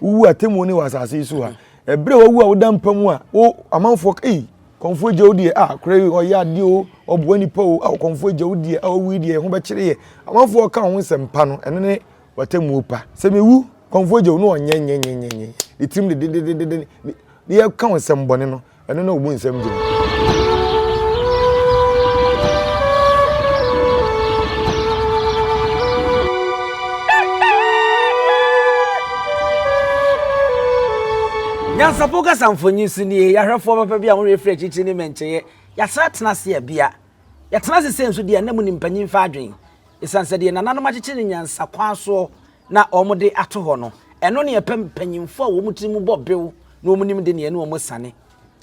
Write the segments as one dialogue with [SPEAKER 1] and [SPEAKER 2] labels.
[SPEAKER 1] Wowu atemmuo ne wɔ asase yi so ha. Ɛberɛ a wawu a woda mpa mu a, wo amanfoɔ ei, kɔmfoɔ agya wo deɛ, ah, kora yi ɔyɛ adeɛ o, ɔboa nipa o, ah, kɔmfoɔ agya wo deɛ, ah, wawu yi deɛ, ɛho bɛkyere yɛ. Amanfoɔ ka ho nsɛm pa no, ɛno ne w'atemmuo pa. Sɛ mewu, kɔmfoɔ agya wo no ɔnyɛ nyɛ nyɛ nyɛ nyɛ, ne tirim dedededede, ne yɛka wo nsɛm bɔne no, Ɛno na obu nsɛm gyina.
[SPEAKER 2] Nyansapɔ kasa mfonyin so nie, yɛahwɛfoɔ papa bi a wɔwerɛ firi akyirikyiri ne mmɛnkyɛeɛ. Yɛasan atena ase abia. Yɛtena ase sei nso deɛ na mu nim mpanyin fa adwen. Ɛsiane sɛ deɛ nananom akyekyere no nyansa kwan soɔ na wɔde ato hɔ no, ɛno ne ɛpɛ mpanyimfo a wɔn tiri mu bɔ bew na wɔn nim de ne ɛne wɔn sane.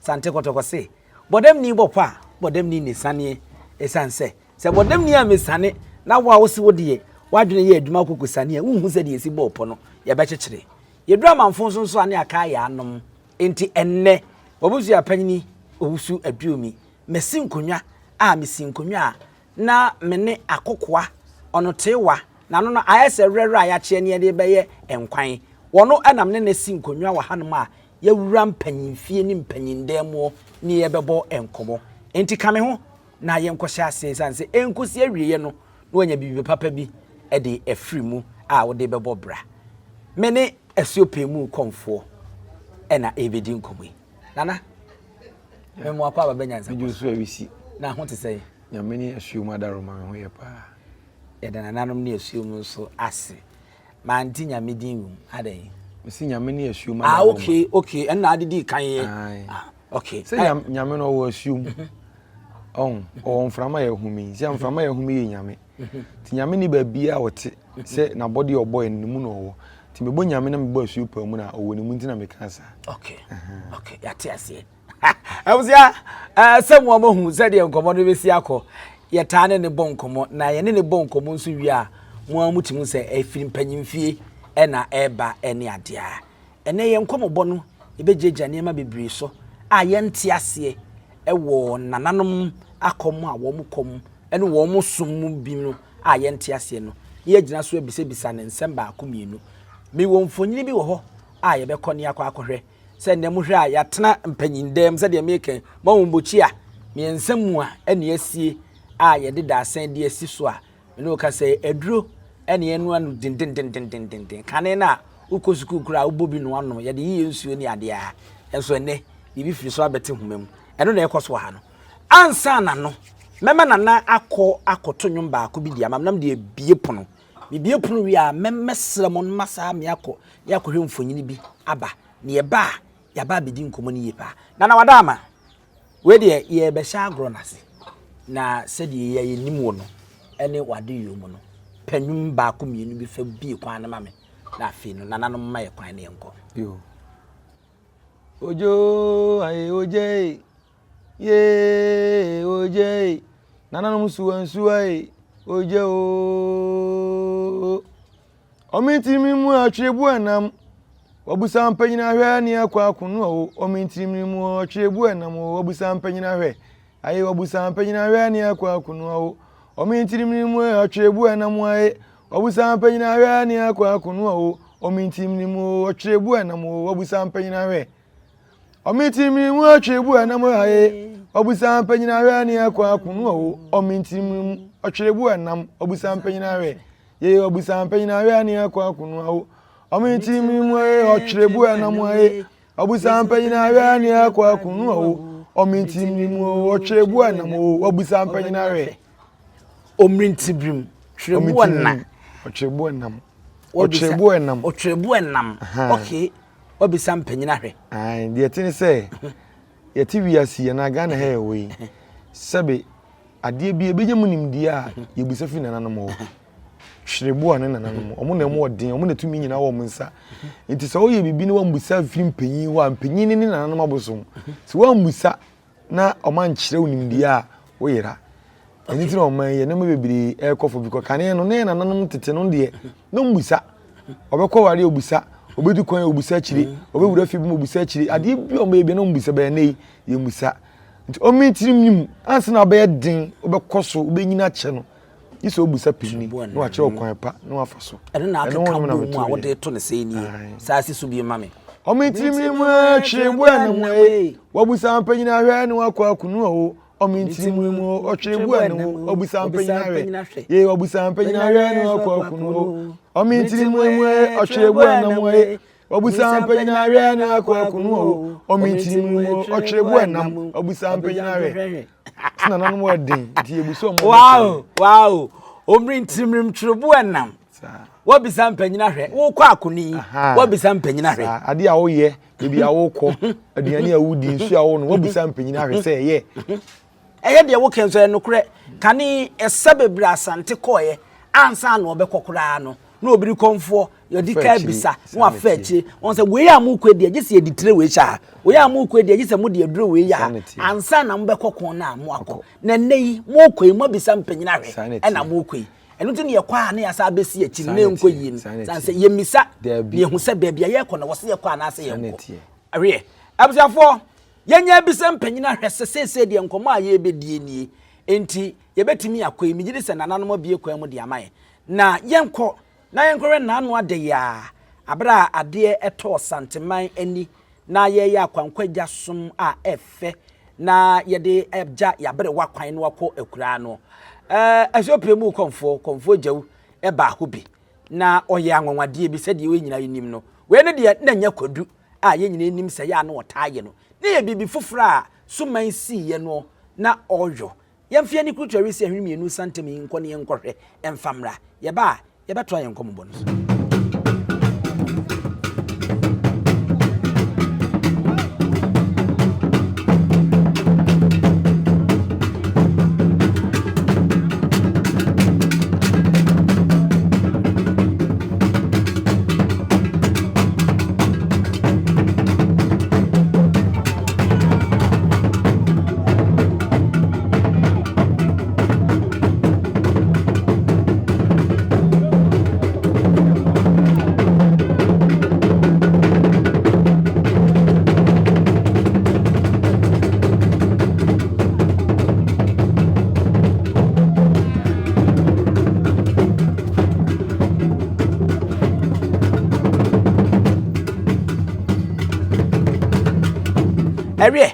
[SPEAKER 2] Sante Kɔtɔkɔ se, Bɔdamni bɔ pɔ a, bɔdamni ne saneɛ. Ɛsiane sɛ, sɛ bɔdamni a mesane na wo a wose wo deɛ w'adwene yɛ adwuma koko sane a, wonhu sɛdeɛ ɛsi bɔɔ pɔ no, yɛbɛkyekyere. Yɛduru amanfo nso nso a ne aka ayɛ anom. Enti ɛnnɛ, w'abusua panyini Owusu Aduomi, masi nkonnwa a mesi nkonnwa a na me ne akokoa, ɔnoteewa, n'ano no ayɛ sɛ werɛwerɛ a yɛakyeɛ ne yɛde rebɛyɛ nkwan. Wɔno na me ne no asi nkonnwa wɔ hanom a yɛawura mpanyimfie ne mpanyindan muɔ ne yɛrebɛbɔ nkɔmmɔ. Enti ka me ho na yɛnkɔhyɛ aseɛ ɛsiane sɛ ɛnkɔsi awieɛ no na woanya biribi papa bi de afiri mu a wode bɛbɔ bra. Me ne Asuopɛmu kɔmfoɔ na ɛrebɛdi nkɔmmɔ yi. Nana, mema wakɔ aba bɛ nyansa
[SPEAKER 1] Medwo so awisi.
[SPEAKER 2] Na ho te sɛ?
[SPEAKER 1] Nyame ne asuo mu adaro ma me ho yɛ paa.
[SPEAKER 2] Yɛda nananom ne asuo mu nso ase. Mante Nyame din wom, adɛn?
[SPEAKER 1] Mesi Nyame ne asuo mu adaro ma.
[SPEAKER 2] Ah, okay, okay. Ɛnna ade dii kan yɛ. Ah, okay.
[SPEAKER 1] Sɛ Nyame no ɔwɔ asuo mu. Ɔn, ɔwɔ mframa yɛ humi. Sɛ mframa yɛ humi yɛ Nyame. Nti Nyame ni baabi a ɔte sɛ n'abɔdeɛ ɔbɔ yɛ no ne mu na ɔwɔ. Nti mebɔ Nyame na mebɔ asuo paa mu na ɔwɔ ne mu nti na meka saa.
[SPEAKER 2] Okay, okay, yɛate aseɛ. Abusua, eh, sɛ mo amahu sɛdeɛ nkɔmmɔ no bɛsi akɔ, yɛtaa ne ne bɔ nkɔmmɔ, na yɛne ne bɔ nkɔmmɔ nso wie a, mo ara motumi hu sɛ ɛfiri mpanyimfie ɛna ɛreba ɛne adeɛ a. Ɛnɛ yɛn nkɔmmɔbɔ no, yɛbɛgyagya nneɛma bebree so a yɛnte aseɛ ɛwɔ nananom akɔm a wɔn kɔm ɛne wɔn som mu bi no a yɛnte aseɛ no, na yɛagyina so abisabisa no nsɛm baako mmienu. Mewɔ mfonini bi wɔ hɔ a yɛbɛkɔ ne akɔ akɔhwɛ. Sɛ nnɛ mohwɛ a, yɛatena mpanyin dan mu sɛdeɛ meka yi, moahu mmokyia mmiɛnsa mua ne asie a yɛde dadesɛn de asi so a me ne wo kasa yi, aduro ne yɛnoa no dendendendendenden. Kane no a wokɔ sukuu koraa a wobɔ bi noa nom, yɛde yeyɛ nsuo ne adeɛ a, nso ɛnnɛ biribi firi so abɛte homa mu. Ɛno na ɛkɔ so wɔ ha no. Ansa na no, mɛma Nana akɔ akɔto nnwom baako bi de ama me na mede abue pono. Mebue pono wie a, mɛsrɛ mo no ma saa me akɔ na yɛakɔhwɛ mfonini bi aba. Na yɛba a, yɛaba abɛdi nkɔmmɔ no yie paa. Nana Wadaama, wei deɛ yɛrebɛhyɛ agorɔ no ase. Na sɛdeɛ yɛ yɛnim wo no ne w'adeyɔ mu no, pɛ nnwom baako mmienu bi fa bie kwan no ma me. Na afei no, nananom mma yɛ kwan na yɛnkɔ.
[SPEAKER 1] Yo. Ojo aye oje Yee ogya ei, nananom suwa nsuwa ei, ogya oo. Ɔmentinimini mu atwerɛbu ɛnam, wabusa mpanyin ahwɛ ne akɔ akono o. Ɔmentinimini mu ɔtwerɛbu ɛnam o, wabusa mpanyin ahwɛ. Aye wabusa mpanyin ahwɛ ne akɔ akono o. Ɔmentinimini mu ɔtwerɛbu ɛnam aye, wabusa mpanyin ahwɛ ne akɔ akono o. Ɔmentinimini mu ɔtwerɛbu ɛnam o, wabusa mpanyin ahwɛ. Ɔme ntirimiri mu ɔtwe bu ɛnam aye ɔbusa mpanyin ahwɛ ne ɛkɔ akono o ɔme ntirimiri mu ɔtwe bu ɛnam ɔbusa mpanyin ahwɛ ye ɔbusa mpanyin ahwɛ ne ɛkɔ akono o ɔme ntirimiri mu ɔtwe bu ɛnam aye ɔbusa mpanyin ahwɛ ne ɛkɔ akono o ɔme ntirimiri mu ɔtwe bu ɛnam o ɔbusa mpanyin ahwɛ.
[SPEAKER 2] Ɔmiri ntibirim twerɛ bu ɛnam
[SPEAKER 1] ɔtwe bu ɛnam ɔtwe bu ɛnam
[SPEAKER 2] ɔtwe bu ɛnam okay. Wabisa mpanyin ahwɛ.
[SPEAKER 1] Ae, deɛ ɛte ne sɛ, yɛte wiase yi anaa Ghana ha yɛwɔ yi, sɛbe adeɛ bi ebɛnya mu nimdeɛ a yɛbisa firi nananom hɔ. Twerɛboa ne nananom, wɔn na ɛmu ɔden, wɔn na tumi nyinaa wɔ wɔn nsa. Nti sɛ woyɛ biribi na wɔammisa firi mpanyin hɔ a, mpanyin ne nananom abosom. Sɛ wɔammisa na wɔankyerɛ wo nimdeɛ a, woyera. Ɛno nti na ɔman yi nneɛma bebree ɛrekɔ fam because kane no na yɛn nananom tete no deɛ na ɔmmisa. Ɔbɛkɔ aware a ɔbisa, ɔbɛdi kwan a ɔbisa akyire, ɔbɛwura fie bi mu ɔbisa akyire. Adeɛ bi a ɔbɛyɛ bi na ɔmmisa bɛyɛ nnɛ yi yɛmmisa. Nti ɔmme tirim nim ansa na wobɛyɛ den wobɛkɔ so wobɛnyini akyɛ no. Gye sɛ wobisa panyin na wakyerɛ wo kwan pa na wafa so.
[SPEAKER 2] Ɛno na akeka bɔ mu a wode to ne sɛ nie. Saa si so bi ma me.
[SPEAKER 1] Ɔmo ntirimiri mu atwere bu ɛnam ee. Wabusa mpanyin ahwɛ ne wakɔ akunu o. Ɔmo ntirimiri mu ɔtwere bu ɛnam o. Wabusa mpanyin ahwɛ. Ye wabusa mpanyin ahwɛ ne wakɔ akunu o. Ɔmo ntirimiri mu ɔtwere bu ɛnam ee. Wabusa mpanyin ahwɛ ne wakɔ akunu o. Ɔmo ntirimiri mu ɔtwere bu ɛnam. Wabusa mpanyin ahwɛ. Sɛ nananom wɔ den nti yɛbusa ɔmo.
[SPEAKER 2] Wow wow. Omri ntirimiri twerebo ɛnam. Wabisa mpanyin ahwɛ. Wokɔ akoni yi. Wabisa mpanyin ahwɛ.
[SPEAKER 1] Ade a woyɛ, baabi a wokɔ, aduane a wodi, nsuo a wonom, wabisa mpanyin ahwɛ sɛ ɛyɛ.
[SPEAKER 2] Ɛyɛ deɛ woka nso ɛyɛ nokorɛ. Kane ɛsa bebree Asante kɔeɛ ansa na ɔbɛkɔ koraa no na obi rekɔmfoɔ yɛdi ka bisa na wafa akyire wɔn sɛ wei a mokɔ deɛ gye sɛ yɛde tire wei hyɛ ha wei a mokɔ deɛ gye sɛ mode aduro wei yɛ ha ansa na mobɛkɔ ko no a moakɔ na nnɛ yi mokɔ yi moabisa mpanyin ahwɛ ɛna mokɔ yi ɛno nti ne yɛkɔ a ne yɛasa abɛsi akyi no na ɛnkɔ yie no sane sɛ yɛmmisa na yɛhu sɛ baabi a yɛkɔ na wɔsɛ yɛkɔ anaasɛ yɛnkɔ aweɛ abusuafoɔ yɛnyɛ abisa mpanyin ahwɛ sɛ seesei deɛ nkɔmmɔ a yɛrebɛdie nie enti yɛbɛtumi akɔ yi megye di sɛ nananom abie kwan mu de ama yɛn na yɛnkɔ Na yɛnkɔhwɛ n'ano ade yi ara, bere a adeɛ tɔɔ Santeman ani na yɛreyɛ akwankwagya som a ɛfɛ na yɛde gya yɛaberewa kwan no akɔ akuraa no. Asuapire mu kɔmfoɔ, Kɔmfoɔ Gyawu baa hɔ bi na ɔyɛ anwanwadeɛ bi sɛdeɛ yɛn nyinaa nim no. Wei no deɛ na ɛnyɛ kwadu a yɛn nyinaa nim sɛ yɛ a na ɔtaa yɛ no. Na ɛyɛ biribi foforɔ a Suman siiɛ no na ɔyɔ. Yɛmfa yɛn ani kurutu awisi ahwene mmienu nsa ntam yi nkɔ ne yɛnkɔhwɛ mfa mmra. Yɛba a, yɛbɛtoa yɛn nkɔmmɔbɔ no so. Ɛweɛ,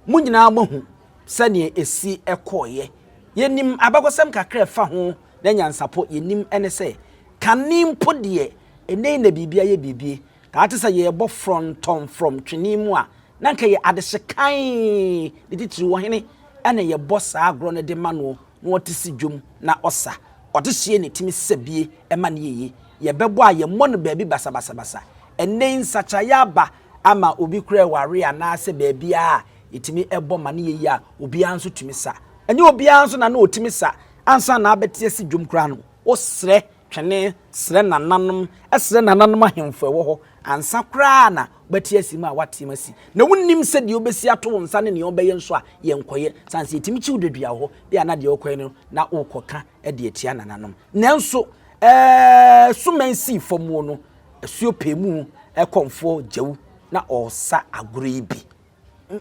[SPEAKER 2] mo nyinaa moahu sɛdeɛ ɛsi kɔeɛ. Yɛnim abakɔsɛm kakra a ɛfa ho na nyansapɔ yɛnim ne sɛ, kane mpo deɛ, ɛnnɛ yi na biribi ayɛ biribi. Kaa te sɛ yɛrebɔ frɔntɔmfrɔm twene mu a, na anka ɛyɛ adehye kann, ne titiriw ɔhene na yɛbɔ saa agorɔ no de ma noɔ na ɔte si dwom na ɔsa. Ɔdehyeɛ na ɛtumi sa bie ma no yɛ yie. Yɛbɛbɔ a, yɛmmɔ no baabi basabasabasa. Ɛnnɛ yi nsakyeraeɛ aba ama obi koraa ɛware anaasɛ baabiara a yɛtumi bɔ ma no yɛ yie a, obiara nso tumi sa. Ɛnyɛ obiara nso na na ɔtumi sa ansa na abɛte asi dwom koraa no. Wosrɛ twene, srɛ nananom, srɛ nananom ahemfo ɛwɔ hɔ ansa koraa na wobɛte asi mu a woateam asi. Na wonnim sɛ deɛ wobɛsi ato wo nsa ne nea wobɛyɛ nso a, yɛnkɔyɛ. Sane sɛ yɛtumi kyi wo dadua wɔ hɔ, bi a na deɛ wokɔyɛ no na worekɔka de atia nananom. Nanso ɛɛ suman sii fam no, asuo pɛɛ mu kɔmfoɔ gyawu na ɔresa agorɔ yi bi.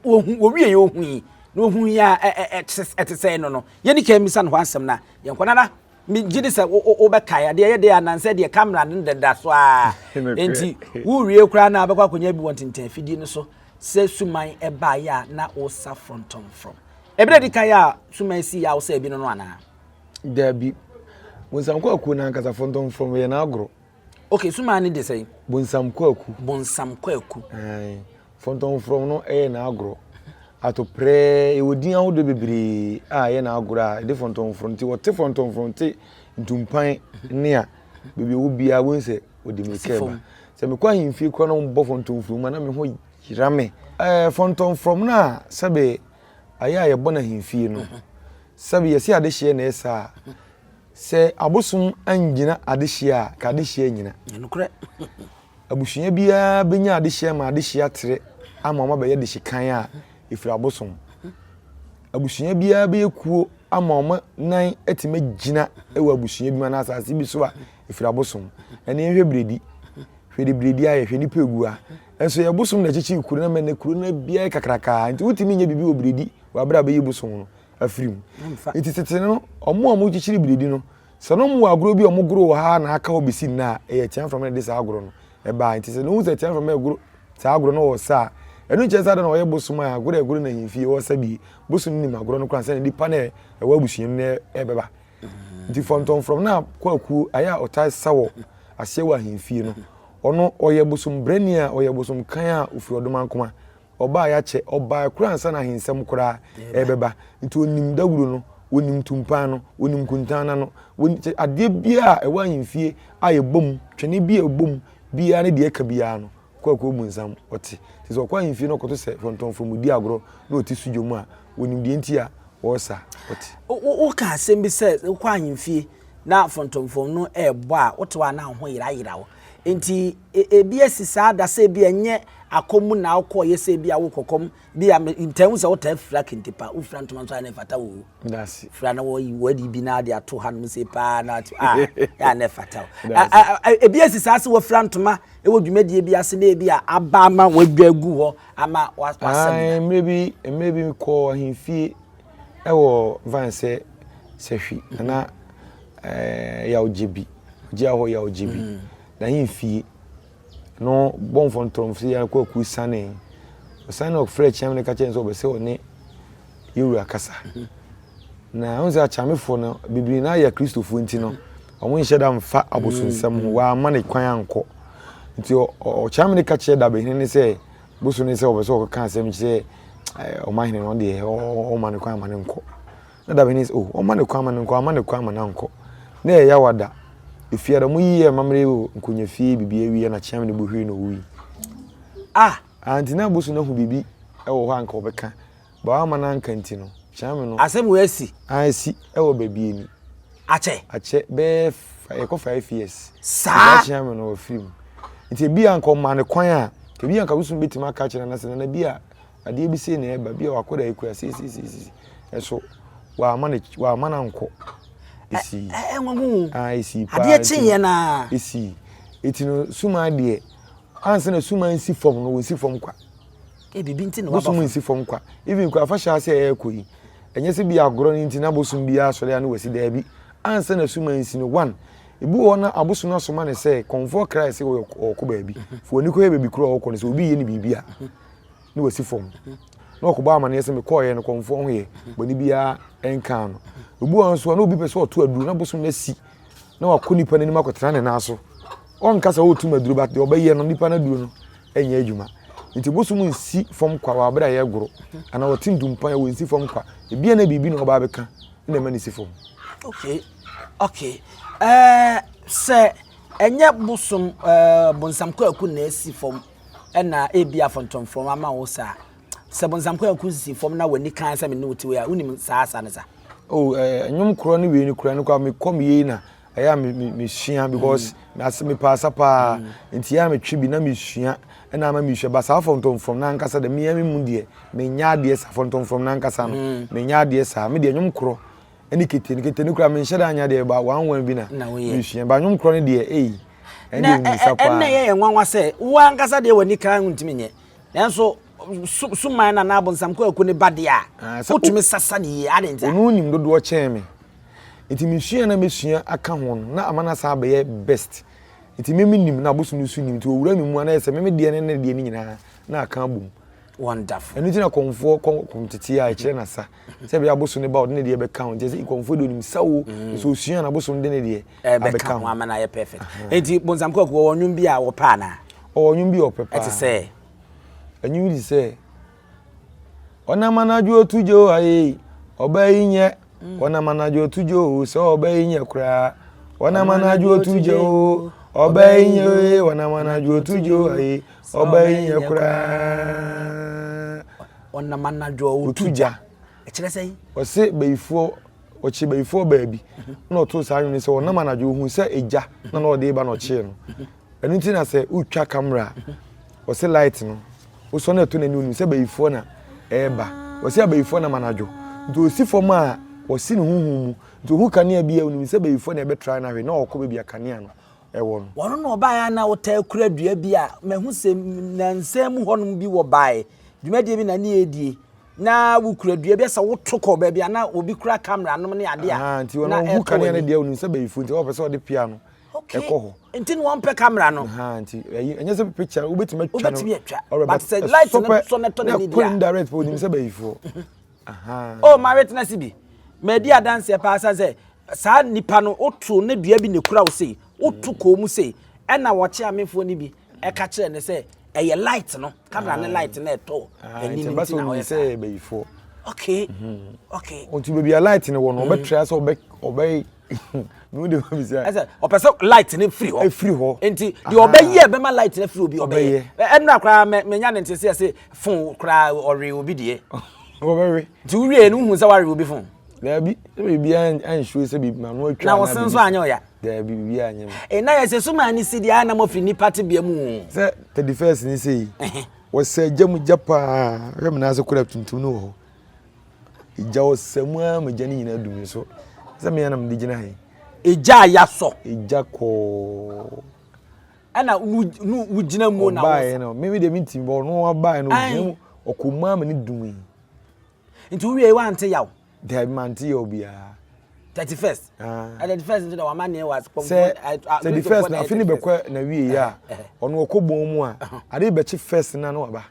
[SPEAKER 2] Wɔhu wɔwie yɛ ohui na ohui a ɛte sɛ no no yɛni kan mmisa no hɔ asɛm na yɛnkɔ nana megye di sɛ wobɛkae adeɛ yɛ deɛ anansɛ deɛ kamera no deda so a enti wowie koraa na wobɛkɔ akɔnya bi wɔ ntenten afidie no so sɛ suman ɛbaeɛ a na wosa frɔntɔmfrɔm ɛberɛ di kan a suman si yɛ a wosa bi no no anaa
[SPEAKER 1] Daabi. Bonsam kwaku no ankasa frɔntɔmfrɔm yɛ n'agorɔ.
[SPEAKER 2] Okay, suman no de sɛn?
[SPEAKER 1] Bonsam kwaku.
[SPEAKER 2] Bonsam kwaku.
[SPEAKER 1] Ae. Fɔntɔmfrɔm no yɛ n'agorɔ. Atoprɛɛ, yɛwɔ din ahodoɔ bebree a ɛyɛ n'agorɔ a ɛde fɔntɔmfrɔm nti wɔte fɔntɔmfrɔm te ntumpan ne a baabi ɛwɔ biara wohu sɛ wɔde mirika ɛba. Sɛ mekɔ ahemfie koraa na wɔbɔ fɔntɔmfrɔm a na me ho yera me. Ɛɛ fɔntɔmfrɔm no a sɛbe ayɛ a yɛbɔ no ahemfie no, sɛbe yɛse adehyeɛ na ɛsa a, sɛ abosom angyina adehyeɛ a, ka adehyeɛ anyina.
[SPEAKER 2] Nokorɛ.
[SPEAKER 1] Abusua biara bɛnya adehyeɛ ma adehyeɛ atrɛ ama wɔn abɛyɛ dehyekan a ɛfiri abosom. Abusua biara bɛyɛ kuo ama wɔn nan atumi agyina wɔ abusua bi mu anaa asase bi so a ɛfiri abosom. Ɛne yɛnhwɛ biredi. Hwɛ de biredi ayɛ, hwɛ nipa egu ha. Nso yɛ bosom na ɛkyekyere kuro no ama ɛnɛ kuro no biara yɛ kakrakaa. Nti wotumi nyɛ biribi wɔ biredi wɔ abere a bɛyi bosom no afiri mu. Nti tete no, wɔn a wɔkyekyere biredi no, Sɛ na wɔwɔ agorɔ bi a wɔgoro wɔ ha na aka hɔ bɛsi nnɛ a, ɛyɛ Atiamframa na ɛde saa agorɔ no ɛbaeɛ. Nti sɛ na wohu sɛ Atiamframa ɛgoro saa agorɔ no wɔ sa a, ɛno nkyerɛ sɛ ada na ɔyɛ bosom a agorɔ a ɛgoro no ahemfie ɔresa bi. Bosom no nim agorɔ no koraa ansa na nipa no a ɛwɔ abusua mu no ɛrebɛba. Nti fɔntɔmfrɔm no a Kwakuo ayɛ a ɔtaa sa wɔ aseɛ wɔ ahemfie no, ɔno ɔyɛ bosom brani a ɔyɛ bosom kan a ɔfiri Ɔdomankoma. Ɔbaa yɛakyɛ, ɔbaa koraa ansa na ahensɛm koraa ɛrebɛba. Nti ɔnim dawuro no, ɔnim tumpan no, ɔnim kuntan no ano. Wɔn adeɛ biara a ɛwɔ ahemfie a ɛbɔ mu, twene bi a ɛbɔ mu biara ne deɛ ɛka biara no, Kwaku Obunsam ɔte. Nti sɛ ɔkɔ ahemfie na ɔkɔto sɛ fɔntɔmfrɔm redi agorɔ na ɔte sudwo mu a, ɔnim deɛ nti a wɔresa, ɔte.
[SPEAKER 2] Woka asɛm bi sɛ wokɔ ahemfie na fɔntɔmfrɔm no rebɔ a, wote hɔ a na wo ho yerayera wo. Nti ebi asi saa da sɛ ebi ɛnyɛ akɔm mu na wokɔɔyɛ sɛ ebi a wokɔ kɔm bi a ntaa hu sɛ wotaa fira kente pa wofira ntoma nso a na ɛfata wo fira na wɔyi wɔadi bi na ade ato hanom sɛ paa na ato a yɛ a na ɛfata wo ebi asi saa sɛ wɔfira ntoma ɛwɔ dwumadie bi ase na ebi a aba ama wɔadwa agu hɔ ama wasɛm
[SPEAKER 1] mmerɛ bi mmerɛ bi kɔɔ ahemfie ɛwɔ van sɛ sɛhwi nana ɛɛ yawgyebi ɔgye ahɔ yawgyebi mm. n'ahemfie no bɔ mfɔntɔmfo yɛ akɔ aku sane ɔsane na ɔfrɛ kyeame no ka kyerɛ no sɛ ɔbɛ sɛ ɔne yɛwura kasa na ɔn sɛ akyamefoɔ no bebree na ayɛ kristofoɔ nti no wɔn nhyɛ da mfa abosonsɛm ho wɔama ne kwan ankɔ nti ɔkyeame no ka kyerɛ dabehene ne sɛ boso ne sɛ ɔbɛ sɛ ɔkɔka asɛm kyerɛ ɔmahene no deɛ ɔma ne kwan ama ne nkɔ Na David sɛ, Oh, ɔmma no kwan ma no nkɔ, ɔmma no kwan ma no ankɔ. Na ɛyɛ yaw ada. Efiada, ɔmo yiyɛ amammerɛ wɔ nkonyafie biribi awie na kyeame ne bo hwirii na owui.
[SPEAKER 2] Ah!
[SPEAKER 1] Ah, nti na abosu no ahu biribi wɔ hɔ a anka ɔbɛka. But wamma no anka nti no, kyeame no.
[SPEAKER 2] Asɛm wei asi?
[SPEAKER 1] Ah, asi wɔ baabi ani.
[SPEAKER 2] Akyɛ?
[SPEAKER 1] Akyɛ, bɛyɛ ɛkɔ 5 years.
[SPEAKER 2] Saa?
[SPEAKER 1] Nti kyeame no wafiri mu. Nti ebi a anka ɔmaa no kwan a, ebi a anka abosu no betumi aka akyerɛ no sɛ, nana bi a adeɛ bi sei na ɛba bi a wakɔda yi kura sei sei sei sei ɛso wama ne wama no ankɔ esi
[SPEAKER 2] ɛnwanwo
[SPEAKER 1] ah esi paa
[SPEAKER 2] adeɛ kye yɛ naa
[SPEAKER 1] esi eti no suman deɛ ansa na suman nsi fam no wɔnsi fam kwa
[SPEAKER 2] e bibi nti na waba
[SPEAKER 1] bosom nsi fam kwa even kura afahyɛ ase a ɛrekɔ yi ɛnyɛ sɛ bi agorɔ no nti na bosom bi asɔre a na wasi daabi ansa na suman nsi no one ebi wɔ hɔ na abosom no asoma ne sɛ kɔnfoɔ kra sɛ ɔkɔ baabi fo ani kɔyɛ baabi koro a ɔkɔ no sɛ obi yɛ ne biribi a na wasi fam na ɔkɔbɔ amaneɛ sɛ mekɔɔyɛ no kɔmfoɔ ho yɛ bɔne biara nkaa no. Obi wɔ hɔ nso a na obi pɛ sɛ ɔto aduro na bosom no asi na wakɔ nipa no anim akɔtena ne nan so. Ɔnka sɛ ɔretum aduro but deɛ ɔbɛyɛ no nipa no aduro no nyɛ adwuma. Nti bosom nsi fam kwa wɔ abere a yɛgoro anaa ɔte ntumpan a wɔnsi fam kwa. Ebia na biribi na ɔba abɛka na ɛma no si fam.
[SPEAKER 2] Okay, okay. Ɛɛ sɛ ɛnyɛ bosom ɛɛ bonsam kwaku na asi fam ɛna ebia fɔntɔmfrɔm ama wo saa. Sɛ bonsam kwaku sisi fam na w'ani kan sɛ me ne wo te wei a, wonim saa asa ne sa?
[SPEAKER 1] Oh, eh, nnwom korɔ ne wei no kora no kora mekɔ me yei na ɛyɛ a mesua because mm. ase mepɛ asa paa mm. nti ɛyɛ a metwe bi na mesua ɛna ama mesua ba saa fɔntɔmfrɔm no ankasa de mea me mu deɛ menya adeɛ saa fɔntɔmfrɔm no ankasa no mm. menya adeɛ saa me deɛ nnwom korɔ ɛne kete no kete no kora menhyɛ da anya deɛ ba one one bi na mesua ba nnwom korɔ no deɛ ei
[SPEAKER 2] ɛne mmisa paa ɛnna ɛyɛ yɛn nwanwa sɛ wo ankasa deɛ w'ani kan ntumi nyɛ nanso suman na n'abonsam kwaku ne ba deɛ a ah, wotumi sasa ne yie ade nti
[SPEAKER 1] ɔno nim dodoɔ kyɛn me nti mesua na mesua aka ho no na ama no asan abɛyɛ best nti me menim na abosom no so nim nti ɔwura me mu anayɛ sɛ me me deɛ ne ne deɛ no nyinaa na aka abom
[SPEAKER 2] Wonderful.
[SPEAKER 1] Ɛno nti na kɔmfoɔ kɔ kɔmtete a ɛkyerɛ n'asa sɛ ɛbɛyɛ abosom no ba ɔde ne deɛ bɛka ho nti ɛsɛ kɔmfoɔ deɛ onim sa o mm. nso osua na abosom de ne deɛ
[SPEAKER 2] abɛka ho ama no ayɛ perfect. Nti bonsam kwaku ɔwɔ nnwom bi a wɔpɛ anaa?
[SPEAKER 1] Ɔwɔ nnwom bi a ɔpɛ paa.
[SPEAKER 2] Ɛte sɛ?
[SPEAKER 1] Nnwom bi te sɛ ɔnam anadwo otu gye o aye ɔbaa yi nyɛ mm. ɔnam anadwo otu gye o sɛ ɔbaa yi nyɛ koraa ɔnam anadwo otu gye o ɔbaa yi nyɛ ɔnam anadwo otu gye o aye Ɔbaa yi nyɛ koraa.
[SPEAKER 2] Ɔnam anadwo a ɔtu gya. Ɛkyerɛ sɛ?
[SPEAKER 1] Ɔse bayifoɔ, ɔkye bayifoɔ baabi na ɔtoo saa nwene sɛ ɔnam anadwo ohun sɛ egya na na ɔde ba na ɔkyee no. Ɛno nti na sɛ wotwa camera a, ɔse light no, wosɔ na ɛtɔ n'ani onim sɛ bayifoɔ na ɛreba. Ɔse abayifoɔ nam anadwo. Nti ɔsi fam a, ɔsi ne honhom mu. Nti ohu kanea bi a onim sɛ bayifoɔ na ɛbɛtra no ahwɛ na ɔkɔ baabi a kanea no ɛwɔ no.
[SPEAKER 2] Wɔno na ɔbaeɛ a na ɔtaa kura dua bi a mahu sɛ nansa mu hɔnom bi wɔ baeɛ. Dwumadie bi na ne yɛredie. Na wokura dua bi sɛ woto kɔ baabi a na obi kura camera nom ne adeɛ a.
[SPEAKER 1] Nti wɔn ɔhu kanea no deɛ onim sɛ bɛyifo nti ɔpɛ sɛ ɔde pia no ɛkɔ hɔ.
[SPEAKER 2] Nti na wɔn pɛ camera no.
[SPEAKER 1] Nti ɛyi ɛnyɛ sɛ picture wobɛtumi atwa no.
[SPEAKER 2] Wobɛtumi atwa but sɛ light no sɔ ne tɔ n'ani
[SPEAKER 1] deɛ. Na kɔ direct pɛ onim sɛ bɛyifoɔ.
[SPEAKER 2] Oh ma witness bi madi adanseɛ paa sɛ sɛ saa nipa no woto ne dua bi na ekura wo sei woto kɔn mu sei ɛna wɔkye amefoɔ no bi ɛka kyerɛ ne sɛ ɛyɛ light no camera ne light no ɛtɔ
[SPEAKER 1] anim nti na ɔyɛ saa bɛyifoɔ
[SPEAKER 2] okay mhm. okay
[SPEAKER 1] nti baabi a light no wɔ no ɔbɛtra sɛ ɔbɛ ɔbɛ mehu de wɔn bisa
[SPEAKER 2] ɛsɛ ɔpɛ sɛ light no firi hɔ
[SPEAKER 1] efiri hɔ
[SPEAKER 2] nti deɛ ɔbɛyɛ ɛbɛma light no firi obi ɔbɛyɛ ɛnna koraa mɛ mɛnya ne nti sɛ ɛsɛ fon koraa ɔwe obi deɛ
[SPEAKER 1] ɔbɛwe
[SPEAKER 2] nti wowie no wohu sɛ wawe obi fon
[SPEAKER 1] daabi sɛ biribi ansuo sɛ biribi ma no atwa
[SPEAKER 2] na wɔsen nso anyɛ ɔya
[SPEAKER 1] daabi biribi anyɛ me
[SPEAKER 2] ɛna yɛ sɛ soma ne si deɛ ana mɔfiri nipa tebea mu
[SPEAKER 1] sɛ 31st ne sɛ yi wɔsɛ gya mu gya paa hwɛ me nan ase kora tuntum no wɔ hɔ Egya ɔsa mu ara ma gya no nyinaa dum so. Sɛ me na mede gyina ha yi.
[SPEAKER 2] Egya a yasɔ.
[SPEAKER 1] Egya kɔɔ.
[SPEAKER 2] Ɛna wo wo gyina mu na
[SPEAKER 1] ɔbaeɛ no me deɛ mentimi bɔ ɔno abaeɛ no ɔgyina mu ɔkɔ mu ama ne dum yi.
[SPEAKER 2] Nti wowie wante yaw?
[SPEAKER 1] Daabi mante yaw biara.
[SPEAKER 2] 31st. Ah. 31st nso na wama ne wa
[SPEAKER 1] sɛ 31st na afe ne bɛkɔ na wie yɛ a ɔno ɔkɔ bɔn mu a ade bɛkye first na no waba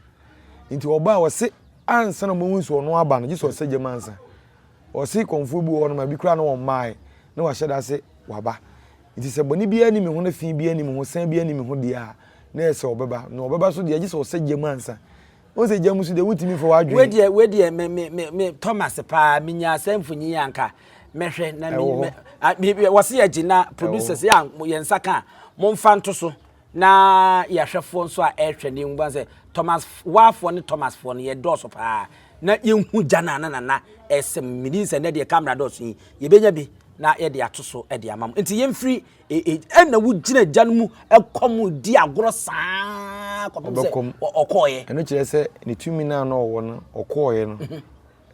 [SPEAKER 1] nti ɔba a ɔse Ansa na wɔbɛhu sɛ ɔno aba no, gye sɛ ɔsɛ gyam ansa. Ɔse kɔmfoɔ bi wɔ hɔ nom a, bi koraa na wɔmmaeɛ, na wahyɛ da se waba. Nti sɛ bɔne biara nni me ho na fi biara nni me ho, sɛn biara nni me ho deɛ a, na ɛyɛ sɛ ɔbɛba. Na ɔbɛba so deɛ, gye sɛ ɔsɛ gyam ansa. Wohu sɛ gyam nso deɛ, wontumi mfa w'adwene.
[SPEAKER 2] Wei deɛ, wei deɛ, me, me, me, me, Thomas paa, menyaa saa mfonyin yi a anka mɛhwɛ na me, me, me, wɔse yɛgye na producers yɛ a yɛn nsa ka a, momfa nto so. Na yɛahwɛfoɔ nso a ɛrehwɛ no yɛhu sɛ Thomas Waafoɔ ne Thomasfoɔ no yɛdɔɔso paa na yɛnhu gya no a na nana ɛsɛm medi sɛ nnɛ deɛ camera dɔɔso yi yɛbɛnya bi na yɛde ato so de ama mo nti yɛmfiri ɛna wogyina gya no mu ɛkɔm di agorɔ saa kɔpem sɛ ɔkɔɔyɛ
[SPEAKER 1] ɛno kyerɛ sɛ ne tumi no a na ɔwɔ no ɔkɔɔyɛ no mhm.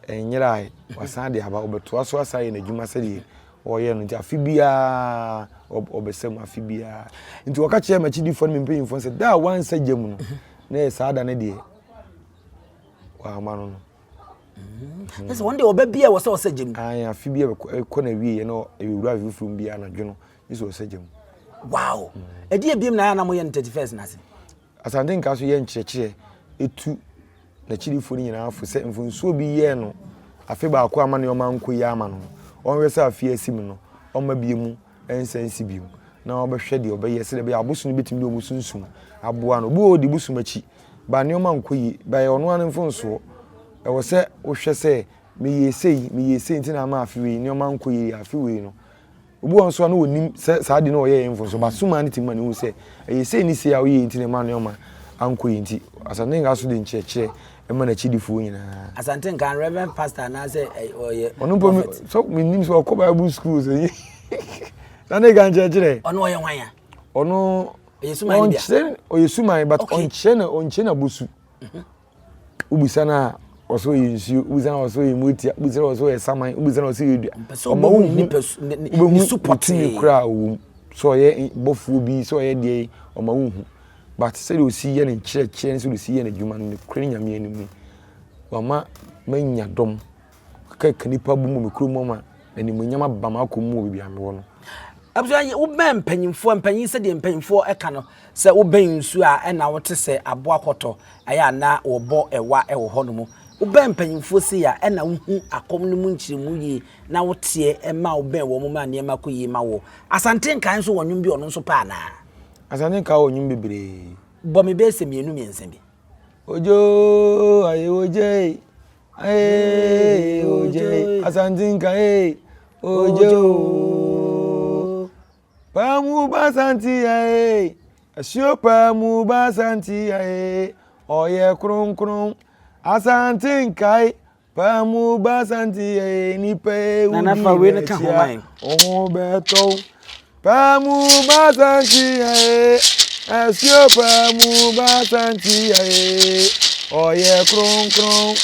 [SPEAKER 1] Ɛnyerae, wasan de aba, ɔbɛtoa so asan ayɛ n'adwuma sɛdeɛ ɔyɛ no. Nti afe biara ɔbɛsa mu, afe biara. Nti wɔka kyerɛɛ m'akyidifoɔ ne me mpanyimfoɔ no sɛ, da a wansa gya mu no, na ɛyɛ saa da no deɛ wamma no no.
[SPEAKER 2] Mm. Sɛ wɔn deɛ ɔba bi a wɔ sɛ ɔsɛ gya mu.
[SPEAKER 1] Ayi afe bi a ɛkɔ na wie na ɛwura afe foforɔ mu bi anadwo no, ne sɛ ɔsɛ gya mu.
[SPEAKER 2] Wow. Ɛdeɛ ebiem na ayɛ na mo yɛ no 31st na ase.
[SPEAKER 1] Asante nka so yɛ nkyerɛkyerɛ etu n'akyidifo no nyinaa fo sɛ mfomsoɔ bi yɛɛ no afe baako amma nneɛma ankɔ yie ama no no, ɔnhwɛ sɛ afe a asi mu no, ɔmma bi mu nsan nsi bio, na ɔbɛhwɛ deɛ ɔbɛyɛ sɛdeɛ ɛbɛyɛ a abosom no bɛtumi de wɔn sunsum aboa no. Obi wɔ hɔ ɔdi bosom akyi, ba nneɛma nkɔ yie, ba ɛyɛ ɔno ara ne mfomsoɔ. Ɛwɔ sɛ wohwɛ sɛ meyɛɛ sei, meyɛɛ sei nti na ama afe wei nneɛma ankɔ yie, afe wei no. Obi wɔ hɔ nso a na ɔnim sɛ saa ade no a ɔyɛɛ yɛ mfomso, but suma no tumi ma no hu sɛ ɛyɛ sei ne sei a woyɛɛ nti na ɛma nneɛma ankɔ yie nti, Asante Nka so de nkyerɛkyerɛ ma n'akyidifoɔ nyinaa.
[SPEAKER 2] Asante Nka, Reverend Pastor anaasɛ ɔyɛ
[SPEAKER 1] Ɔno mpo
[SPEAKER 2] prophet?
[SPEAKER 1] sɛ menim sɛ ɔkɔ Bible school sɛ yi. Asante Nka nkyerɛkyerɛ.
[SPEAKER 2] Ɔno ɔyɛ hwan a?
[SPEAKER 1] Ɔno
[SPEAKER 2] Ɔyɛ suman no bi a?
[SPEAKER 1] ɔnkyerɛ ɔyɛ suman but
[SPEAKER 2] Okay.
[SPEAKER 1] ɔnkyerɛ na ɔnkyerɛ n'abosu. Wobisa no a, ɔsɛ ɔyɛ nsuo, wobisa no a ɔsɛ ɔyɛ motia, wobisa no a ɔsɛ ɔyɛ saman, wobisa no a ɔsɛ ɔyɛ dua. Ɔma wohu wobɛhu tumi koraa a ɔwɔ mu. Sɛ ɔyɛ bɔfoɔ bi, sɛ ɔyɛ deɛ yi, ɔma wohu. But sɛdeɛ ɔsi yɛ ne nkyerɛkyerɛ ne sɛdeɛ ɔsi yɛ n'adwuma no, nokorɛ ne Nyame anim ni, wama manya dɔm. Kɛkɛ nipa bu mu me kurom ama animuonyam aba m'akɔm mu wɔ baabi a mewɔ no.
[SPEAKER 2] Abusua yi, wobɛn mpanyimfoɔ, mpanyin sɛdeɛ mpanyimfoɔ ɛka no, sɛ wobɛn nsuo a ɛna wote sɛ aboa kɔtɔ, ɛyɛ a na wɔbɔ ɛwa ɛwɔ hɔ nom. Wobɛn mpanyimfoɔ sei a ɛna wohu akɔm no mu nkyerɛmu yie na woteɛ ɛma wobɛn wɔn ma nneɛma kɔ yie ma wo. Asante Nkae nso wɔ nnwom bi ɔno nso pɛ anaa?
[SPEAKER 1] Asante Nkae wɔ nnwom bebree.
[SPEAKER 2] Bɔ me bɛyɛ sɛ mmienu mmiɛnsa bi.
[SPEAKER 1] Ojo aye oje aye oje Asante Nkae oje o. Paamu ba Asante aye asuo paamu ba Asante aye ɔyɛ kronkron Asante Nkae Paamu ba Asante yɛ nipa ewu
[SPEAKER 2] Nana fa wei no ka ho ma yɛn.
[SPEAKER 1] Ɔho bɛtɔ wo. Paamu ba Asante yɛ asuo paamu ba Asante yɛ ɔyɛ kronkron.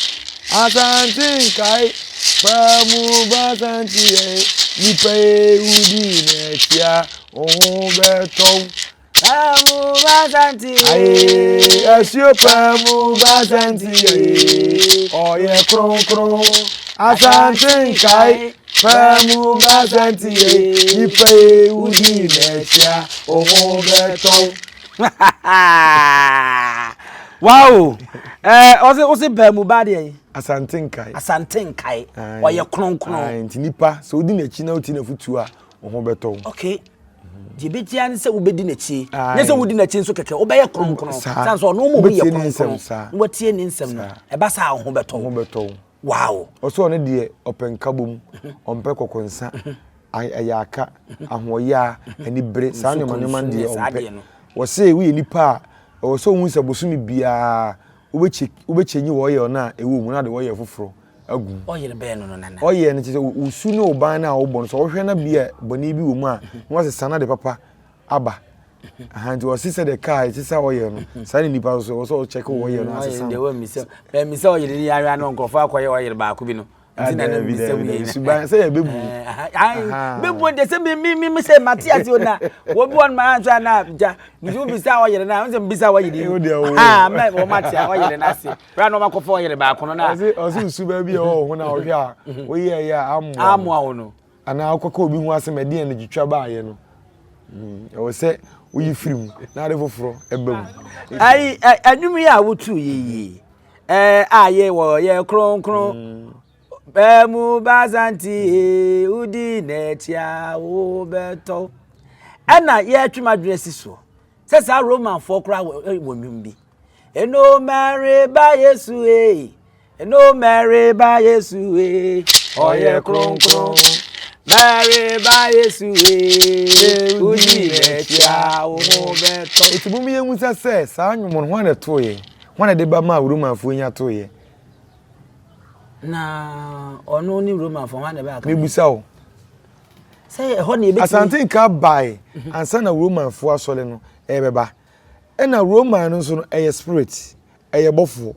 [SPEAKER 1] Asante nkae paamu ba Asante yɛ nipa ewu di n'akyia ɔho bɛtɔ wo.
[SPEAKER 2] Paamu basanti.
[SPEAKER 1] Aye, asuo paamu basanti. Ɔyɛ kronkron. Asante nkae. Paamu basanti. Nipa yi wudi n'akyi a, wo bɛtɔ.
[SPEAKER 2] Wow! Eh, ɔse ɔse paamu ba deɛ yi.
[SPEAKER 1] Asante nkae.
[SPEAKER 2] Asante nkae. Ɔyɛ kronkron.
[SPEAKER 1] Nti nipa sɛ wodi n'akyi na woti n'afutuo a, wo ho bɛtɔ wo.
[SPEAKER 2] Okay. Deɛ ɛbɛtia ne sɛ wobɛdi n'akyi. Nyɛ sɛ wodi n'akyi nso kɛkɛ, wobɛyɛ kronkron. Sane sɛ ɔno mmom yɛ kronkron. Na watie ne nsɛm no. Ɛba saa a wo ho bɛtɔ
[SPEAKER 1] wo. Ho bɛtɔ wo.
[SPEAKER 2] Wow.
[SPEAKER 1] Ɔsɛ ɔno deɛ ɔpɛ nkabom, ɔmpɛ kɔkɔnsa, ɛyɛ aka, ahoɔyaa, anibere, saa nneɛma nneɛma deɛ ɔmpɛ. Wɔse woyɛ nipa a, ɛwɔ sɛ wohu sɛ bosome biara wobɛkyɛnyi wɔ ɔyɛ no a ɛwɔ mu na de wɔyɛ foforɔ. agu mu.
[SPEAKER 2] Ɔyere bɛn no no nana?
[SPEAKER 1] Ɔyɛ no kyerɛ sɛ wo su ne wo ban no a wobɔ no sɛ wohwɛ na bi a bɔne bi wɔ mu a na wasesa na de papa aba. Aha nti ɔse sɛ de kaa ɛte sɛ ɔyɛ no saa ne nipa nso ɛwɔ sɛ ɔkyɛke wɔ ɔyɛ no asesa no.
[SPEAKER 2] Deɛ wɔmmisa ɔyere ni ahwɛ ano nkurɔfoɔ akɔyɛ ɔyere baako bi no. Nti na ne mbisa mu yɛ.
[SPEAKER 1] Suban sɛ yɛ bɛbu.
[SPEAKER 2] Bɛbu deɛ sɛ mi mi mi sɛ mate ase o na wɔbi wɔn ma ansa na gya nti wobisa ɔyere na sɛ mbisa ɔyere yi. Ha mɛ wɔn ate ɔyere no ase. Bere a na wɔakɔfa ɔyere baako no na.
[SPEAKER 1] Ɔse ɔse nsu baa bi a ɛwɔ wo ho na ɔhwɛ a woyɛ ɛyɛ a amoa
[SPEAKER 2] amoa wo no.
[SPEAKER 1] Anaa wokɔka obi ho asɛm ɛdeɛn na twitwa baayɛ no. Hmm, ɛwɔ sɛ woyi firi mu na ade foforɔ ɛba mu.
[SPEAKER 2] Ayi ɛnwom yi a wotu yɛ yi ɛɛ a yɛ wɔ yɛ kronkron. Hmm. Bɛmu basanti wodi n'akyi a wobɛtɔ. Ɛna yɛtwe m'adwene si soɔ sɛ saa Romanfoɔ koraa wɔ nnwom bi. Eno Mary ba Yesu e. Eno Mary ba Yesu e. Ɔyɛ kronkron. Mary ba Yesu e. Wodi n'akyi a wo ho bɛtɔ.
[SPEAKER 1] Eti mo yɛn musa sɛ saa nnwom no hwan na ɛtoo yɛ? Hwan na ɛde ba maa Romanfoɔ nya too yɛ?
[SPEAKER 2] Na ɔno ne Romanfoɔ hwan na ɛbɛ aka?
[SPEAKER 1] Mebusa wo.
[SPEAKER 2] Sɛ ɛhɔ na ebetumi.
[SPEAKER 1] Asante nka bae ansa na Romanfoɔ asɔre no ɛbɛba. Ɛna Roman no nso no ɛyɛ spirit, ɛyɛ bɔfoɔ.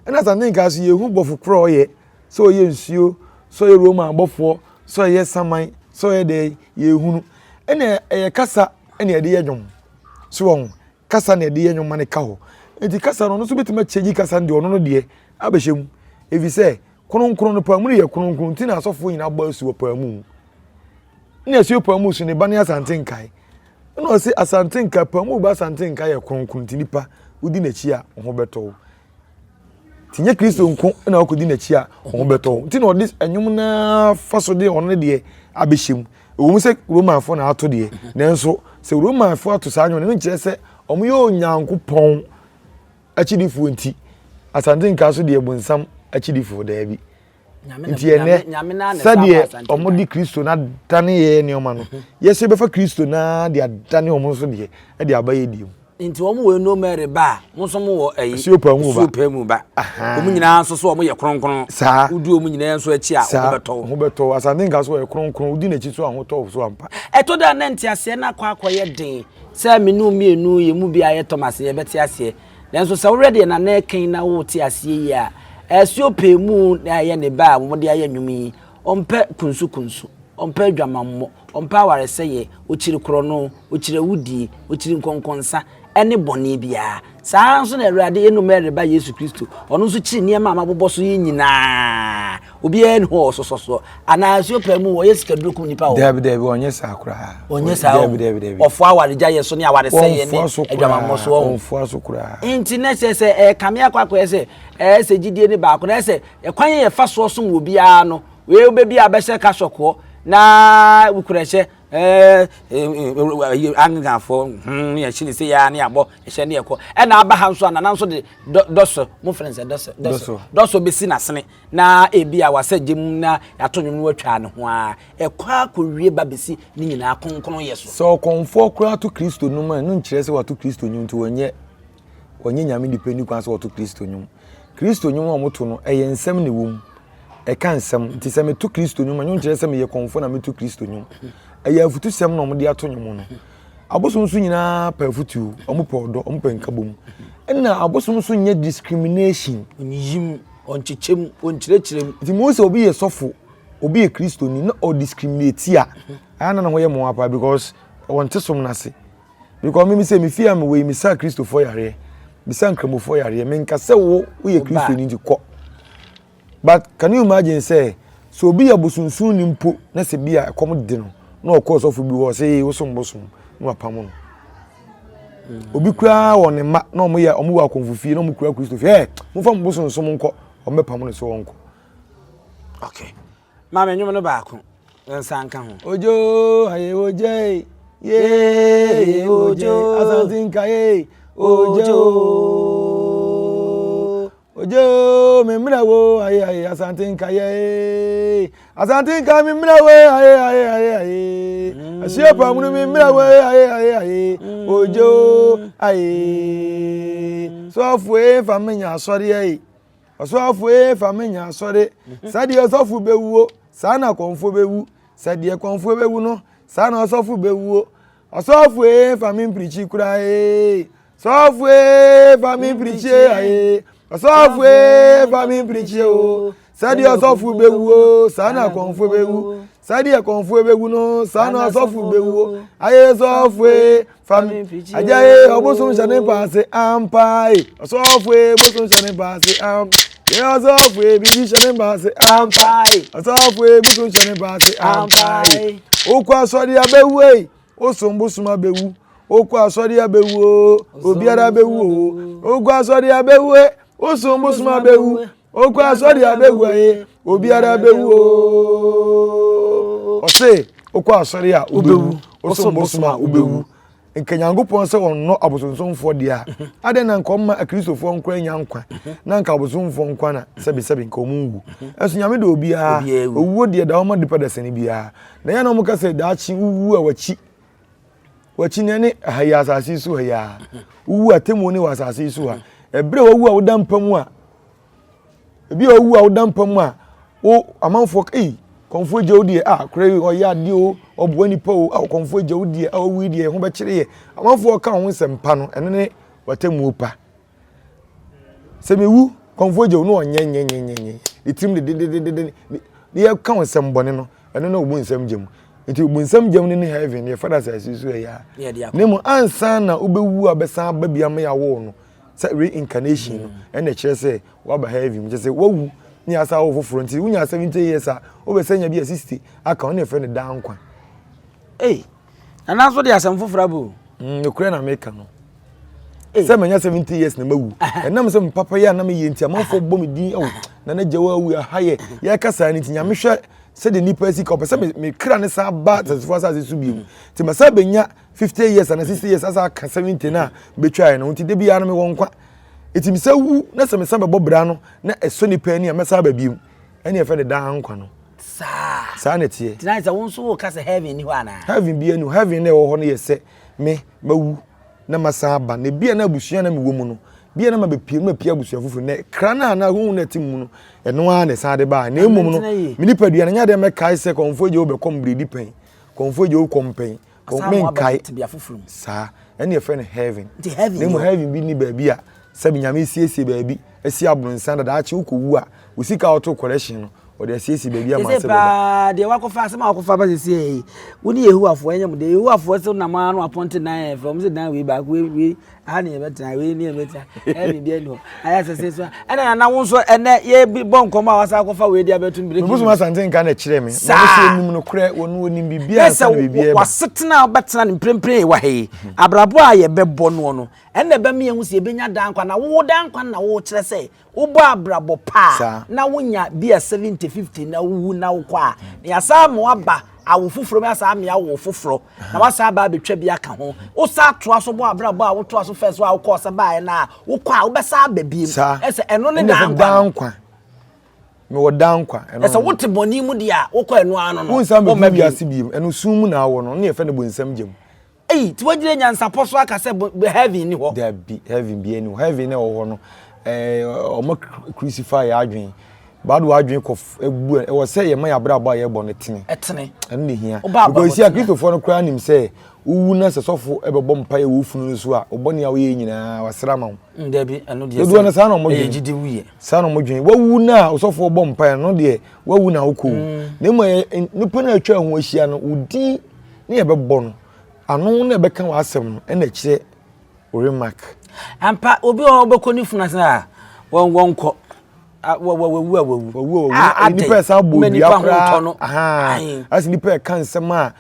[SPEAKER 1] Ɛna Asante nkaa so yɛhu bɔfo korɔ a ɔyɛ, sɛ ɔyɛ nsuo, sɛ ɔyɛ Roman bɔfoɔ, sɛ ɔyɛ saman, sɛ ɔyɛ dɛn, yɛhunu. Ɛna ɛyɛ kasa ɛna yɛde yɛ dwom. So wɔn kasa na yɛde yɛ dwom ma no ka hɔ. Nti kasa no ɔno nso bɛtumi akyɛgyi kasa no deɛ ɔno no deɛ abɛhyɛ mu. Ɛfiri sɛ kronkron no paamu no yɛ kronkron nti na asɔfoɔ nyinaa bɔ asu wɔ paamu. Ɛna asuo paamu so ne ba ne Asante nkae. Ɛna ɔse Asante nka paamu ba Asante nka yɛ kronkron nti nipa wodi n'akyi a wo ho bɛtɔ wo. Nti nyɛ Kristo nko na wakɔdi n'akyi a wo ho bɛtɔ wo. Nti na ɔde ɛnwom naa fa so de ɔno ne deɛ abɛhyɛ mu. Ɛwɔ mu sɛ Romanfoɔ na ato deɛ, nanso sɛ Romanfoɔ ato saa nwom no, ɛno nkyerɛ sɛ wɔn yɛ Onyankopɔn akyidifoɔ nti Asante nka so deɛ bonsam akyidifoɔ daabi. Nti ɛnɛ sɛdeɛ wɔde Kristo no adane yɛ nneɛma no, yɛ nso yɛbɛfa Kristo no ara de adane wɔn nso deɛ de aba yɛ deɛ mu.
[SPEAKER 2] Nti wɔn wɔ eno Mary ba a, mo nso mo wɔ ɛyi.
[SPEAKER 1] Asuo paa mu ba.
[SPEAKER 2] Asuo paa mu ba. Wɔn nyinaa nso so wɔn yɛ kronkron.
[SPEAKER 1] Saa.
[SPEAKER 2] Wodi wɔn nyinaa nso akyi a wɔn bɛtɔ wo.
[SPEAKER 1] Ho bɛtɔ wo. Asante nka so wɔyɛ kronkron. Wodi n'akyi so a ho tɔ wo so ampa.
[SPEAKER 2] Ɛtɔ da a na nteaseɛ no akɔ akɔyɛ den sɛ me ne wo mmienu yɛn mu biara yɛ Thomas yɛbɛte aseɛ. Nanso sɛ wohwɛ deɛ Nana reka yi na wote aseɛ yie a, asuo pɛɛ mu na ɛyɛ ne ba a wɔde ayɛ nnwom yi. Ɔmpɛ kunsukunsu, ɔmpɛ adwamammɔ, ɔmpɛ awaresɛeɛ, ɔkyiri korɔno, ɔkyiri awudie, ɔkyiri nkɔnkɔnsa ne bɔne biara. Saa ara nso na Awurade yɛn Mary ba Yesu Kristo, ɔno nso kyiri nneɛma a mabobɔ so yi nyinaa. Obiara nni hɔ a ɔsosɔ soɔ. Anaa asuo pɛɛ mu wɔyɛ sikaduro kum nipa wɔ hɔ?
[SPEAKER 1] Dabi dabi ɔnyɛ saa koraa.
[SPEAKER 2] Ɔnyɛ saa o.
[SPEAKER 1] Dabi dabi dabi.
[SPEAKER 2] Ɔfoa awaregyaeɛ so ne awaresɛeɛ ne adwamammɔ so ɔho.
[SPEAKER 1] Ɔnfoa so koraa.
[SPEAKER 2] Nti na kyerɛ sɛ ɛrekame akɔ akɔyɛ sɛ ɛyɛ sɛ gyidie ne baako na ɛyɛ sɛ ɛkwan yɛ yɛfa soɔ som wɔ biara no wei wobɛbi a bɛhyɛ kasɔkoɔ na wokura hyɛ ɛɛ anganfoɔ hmm yɛhyɛ ne sɛ yɛa ne abɔ ɛhyɛ ne yɛkɔ ɛna aba ha nso a nana nso de dɔsɔ mo frɛ no sɛ dɔsɔ dɔsɔ dɔsɔ bɛsi n'asene na ebia wasɛ gye mu na yɛato nnwom no watwa ne ho a, ɛkɔ ara kɔwie ba bɛsi ne nyinaa kronkronyɛ so.
[SPEAKER 1] Sɛ ɔkɔmfoɔ koraa to Kristo nnwom a, ɛno nkyerɛ sɛ wato Kristo nnwom nti wɔnyɛ wɔnyɛ Nyame nipa nni kwan sɛ wɔto Kristo nnwom. Kristo nnwom a wɔto no, ɛyɛ nsɛm na ɛwɔ mu. Ɛka nsɛm. Nti sɛ meto Kristo nnwom a, ɛno nkyerɛ sɛ meyɛ kɔmfoɔ na meto Kristo nnwom. Ɛyɛ afutusɛm na wɔde ato nnwom no. Abosom nso nyinaa pɛ afutuo, wɔpɛ ɔdɔ, wɔpɛ nkabom. Ɛna abosom nso nyɛ discrimination.
[SPEAKER 2] Onyiyim. Ɔnkyekyɛ mu, ɔnkyerɛkyerɛ mu.
[SPEAKER 1] Nti mo sɛ obi yɛ sɔfo, obi yɛ kristoni na ɔdiscriminate a, ɛyɛ na ne ho yɛ mmoa paa because wɔnte som no ase. Because me sɛ me fie a mewɔ yi mesa Kristofoɔ yareɛ, mesa Nkramofoɔ yareɛ, menka sɛ wo woyɛ Kristoni nti kɔ. But can you imagine sɛ sɛ obi yɛ bosonsonni mpo na sɛ bi a ɛkɔm de no na ɔkɔ ɔsɔfo bi hɔ ɔsɛ ee wosom bosom na wapam no. Obi koraa wɔ ne mma na wɔn yɛ wɔn wɔ akɔnfo fie na wɔn kura Kristo fie ɛ mofa mo bosonsom nkɔ wɔn bɛpam no sɛ wɔnkɔ.
[SPEAKER 2] Okay. Maame nnwom no baako nsa nka ho.
[SPEAKER 1] Ojo aye oje ye ojo asante nka ye ojo ojo me mmerɛ wo aye aye asante nka ye asante nka me mmerɛ wo aye aye aye aye mm. asuo pamunu me mmerɛ wo aye aye aye mm. ojo aye sɔfo e fa me nya asɔre ayi. Ɔsɔfo ee fa me nya asɔre. Sɛdeɛ ɔsɔfo bɛwuo, saa na kɔmfoɔ bɛwu. Sɛdeɛ kɔmfoɔ bɛwu no, saa na ɔsɔfo bɛwuo. Ɔsɔfo ee fa me mpirikyi koraa ee. Sɔfo ee fa me mpirikyi ee. Ɔsɔfo ee fa me mpirikyi o. Sɛdeɛ ɔsɔfo bɛwuo, saa na kɔmfoɔ bɛwu. Sɛdeɛ kɔmfoɔ bɛwu no, saa na ɔsɔfo bɛwuo. Ayɛ sɔfo ee fa me agya ye ɔbosom hyɛ ne paase ampa e ɔsɔfo e bosom hyɛ ne paase ampa ye ɔsɔfo e bibi hyɛ ne paase ampa e ɔsɔfo e bosom hyɛ ne paase ampa e okɔ asɔre abɛwu e osom bosom abɛwu okɔ asɔre abɛwu o obiara abɛwu o okɔ asɔre abɛwu e osom bosom abɛwu okɔ asɔre abɛwu e obiara abɛwu o ɔse okɔ asɔre a wobɛwu wosom bosom a wobɛwu nka nyankopɔn sɛ ɔnnɔ abosonsomfoɔ deɛ a adɛn na nka ɔmma akristofoɔ nkora nya nkwa na nka abosomfoɔ nkwa na sɛbesɛbe nka ɔmo nwu ɛnso nyame de obiara owuo deɛ da ɔma nipa dasani biara na yɛn na ɔmo ka sɛ daakye wowu a wakyi wakyi ne ne ha yi asase yi so ha yi a wowu atemmuo ne wɔ asase yi so ha ɛberɛ a wawu a woda mpa mu a Ebi a owu a woda mpa mu a, wo amanfoɔ ei kɔnfoɔ agya wo deɛ a kora yi ɔyɛ adeɛ o ɔboa nipa o a kɔnfoɔ agya wo deɛ a ɔwu yi deɛ ɛho bɛkyere yɛ amanfoɔ ka ho nsɛm pa no ɛno ne watemmuo pa sɛ mewu kɔnfoɔ agya wo no ɔnyɛ nyɛ nyɛ nyɛ nyɛ ne tirim de dededede ne yɛka ho nsɛm bɔne no ɛno ne obu nsɛm gya mu nti obu nsɛm gya mu no ne heaven yɛfa no asase so ɛyɛ a na mmom ansa na wobɛwu a bɛsan aba bi ama yɛawo no sɛ reincarnation no ɛna ɛkyerɛ sɛ waba heaven kyerɛ sɛ wawu ne asa awo foforɔ nti wonya 70 years a wobɛsɛ nya bi a 60 aka wo ne ɛfrɛ no daa nkwa.
[SPEAKER 2] Ei, nana nso de asɛm foforɔ aba o.
[SPEAKER 1] Mm, nokorɛ na meka no sɛ manya 70 years na mawu ɛnam sɛ mepapa yɛ a na meyɛ nti amanfoɔ bɔ me din awo na na gya wawu aha yɛ yɛka saa no nti nyame hwɛ sɛdeɛ nnipa asi ka ɔpɛ sɛ me kra ne san ba asasefo asase so bio nti masa bɛnya 50 years ana 60 years asa aka 70 no a bɛtwaeɛ no nti da biara no mewɔ nkwa ɛti mesɛ wu na sɛ mesan bɛbɔ bra no na ɛsɔ nipa ani a mɛsan aba biom ɛne ɛfɛ ne daa nkwa no
[SPEAKER 2] saa
[SPEAKER 1] saa na ɛteɛ
[SPEAKER 2] tena sɛ wo nso woka sɛ heaven ni hɔ anaa
[SPEAKER 1] heaven bi ani heaven na ɛwɔ hɔ no yɛ sɛ me mawu na masan aba na ebia na abusua na mewɔ mu no bia na mabɛpie mu apue abusua foforɔ na kra no a na honhom no ɛte mu no ɛno ara na ɛsan de baa na mmom no me nipadua no nyɛ adeɛ mɛkae sɛ kɔmfoɔ agya wobɛkɔm berɛdi pɛn kɔmfoɔ agya wokɔm pɛn menkae saa ɛne yɛfrɛ no heaven na mmom heaven bi ni baabi a sɛbi nyame siesie baabi asi abronsan dada akye wokɔwu a wo sika a wɔto collection no wɔde asiesie baabi ama sɛ
[SPEAKER 2] paa deɛ wakɔfa asɛm a wakɔfa ba sɛsie yi wo ne yehowafoɔ ɛnyɛ mo deɛ yehowafoɔ sɛ nam ano apɔnte dan ɛfɛ wɔn sɛ dan wei baako wei wei aha ne yɛbɛtena wei ne yɛbɛtena ɛyɛ biribi ani hɔ ayɛ sɛ sɛ so ɛna nana wo nso ɛnɛ yɛbɔ nkɔmmɔ a wasa akɔfa wei de abɛto breaking
[SPEAKER 1] news. Asante nka na ɛkyerɛ me na ɔno sɛ onim no korɛ wɔn onim biribi a nsa na biribi ɛba.
[SPEAKER 2] Wasetena a wobɛtena no mprempren wɔ ha yi abrabɔ a yɛbɛbɔ noɔ no ɛna ɛbɛma yɛhu sɛ yɛbɛnya daa nkwa na wo daa nkwa na wokyerɛ sɛ Wobɔ abrabɔ pa a, na wonya bi a 70, 50 na wowu na wokɔ a, na yɛasan ama woaba awo foforɔ mu asan ama awo foforɔ na wasan aba abɛtwa bi aka ho. Wosan toa so bɔ abrabɔ a wotoa so fɛ so a wokɔɔ sɛ baeɛ no a, wokɔ a wobɛsan aba biem. Ɛsɛ ɛno ne daa nkwa.
[SPEAKER 1] Daa nkwa. Mewɔ daa nkwa.
[SPEAKER 2] Ɛsɛ wote bɔne mu deɛ a wokɔ ɛno ano no.
[SPEAKER 1] Wonsan bɛhu wiase biem. Ɛno sum mu na awɔ no, ne yɛfɛ no bonsam gyam.
[SPEAKER 2] Ei, nti woagyina nyansapɔ so aka sɛ heaven ni hɔ?
[SPEAKER 1] Dabi, heaven bi ani hɔ. Heaven na ɛwɔ hɔ no, ɛɛ wɔn crucify yɛ adwene. Baado adwene kɔ ebu ɛwɔ sɛ yɛma yɛ abrabɔ a yɛbɔ no tene.
[SPEAKER 2] Ɛtene.
[SPEAKER 1] Ɛno na ehia. Because esi akristofoɔ no koraa nim sɛ wowu na sɛ sɔfo ɛbɛbɔ mpa yɛ wɔ funu no so a, ɔbɔne a woyɛ nyinaa wasra ma wo.
[SPEAKER 2] Mm, dabi, ɛno deɛ
[SPEAKER 1] dodoɔ no saa na wɔn dwen.
[SPEAKER 2] Ɛyɛ gyidi wuyɛ.
[SPEAKER 1] Saa na wɔn dwen. Wawu na ɔsɔfo bɔ mpa yɛ no deɛ wawu na wokɔ. Mm. Na emu yɛ nipa na atwa ho ahyia no, wodi ne yɛbɛbɔ no. Ano na ɛbɛka w'asɛm no ɛna ɛkyerɛ wo remark.
[SPEAKER 2] Ampa, obi wɔ hɔ ɔbɛkɔ ne funu ase a, wɔn wɔnkɔ. Wawu a wawu.
[SPEAKER 1] Wawu a wawu. Nipa ɛsan bɔ dua koraa. Ahan. Asɛ nipa ɛka nsɛm a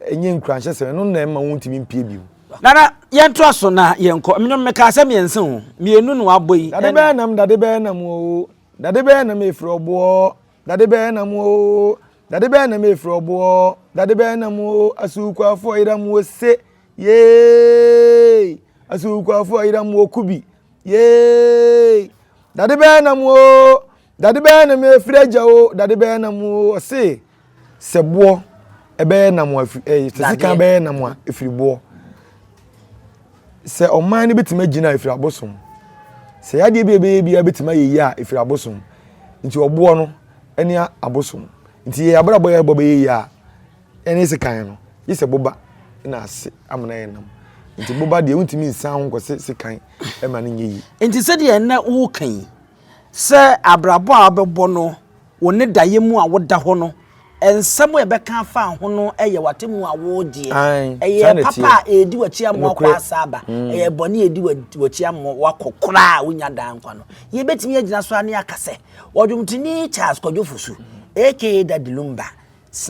[SPEAKER 1] ɛnyɛ nkuranhyɛ sɛm ɛno na ɛma wontumi mpie bio.
[SPEAKER 2] Nana yɛntoa so na yɛnkɔ. Menom mekaa sɛ mmiɛnsa o. Mmienu na wabɔ yi.
[SPEAKER 1] Dade bɛyɛ nam dade bɛyɛ nam o. Dade bɛyɛ nam efiri ɔboɔ. Dade bɛyɛ nam o. Dade bɛyɛ nam efiri ɔboɔ. Dade bɛyɛ nam o. Asukuafoɔ yera mu ose. Yeeeeii. Asukuafoɔ yera mu okubi. Yeeeeii. Dade bɛyɛ nam o. Dade bɛyɛ nam efiri agya o. Dade bɛyɛ nam o. Ɔse sɛ boɔ ɛbɛyɛ nam a ɛfiri ɛɛ sɛ sekan bɛyɛ nam a ɛfiri boɔ. Sɛ ɔman no bɛtumi agyina a ɛfiri abosom. Sɛ yadeɛ bi a ɛbɛyɛ biara bɛtumi ayɛ yie a ɛfiri abosom. Nti ɔboɔ no ɛne abosom. Nti yɛ abrabɔ yɛbɔ bɛyɛ yie a ɛne sekan no gye sɛ boba na ase amena yɛ nam. Nti boba deɛ wontumi nsan ho nkɔse sekan ɛma no nyɛ yie.
[SPEAKER 2] Nti sɛdeɛ ɛnnɛ woka yi, sɛ abrabɔ a wobɛbɔ no, wo ne daeɛ mu a woda hɔ no, nsɛm a ɛbɛka afa ho no yɛ w'atemmu a woregyeɛ. Ɛyɛ papa a ɛredi w'akyi ama woakɔ asa aba. Mm. Ɛyɛ bɔne a ɛdi w'akyi ama woakɔ koraa a wonya daa nkwa no. Yɛbɛtumi agyina so ara ne aka sɛ, ɔdwomtoni Charles Kwadwo Fosu, aka Daddy Lumba,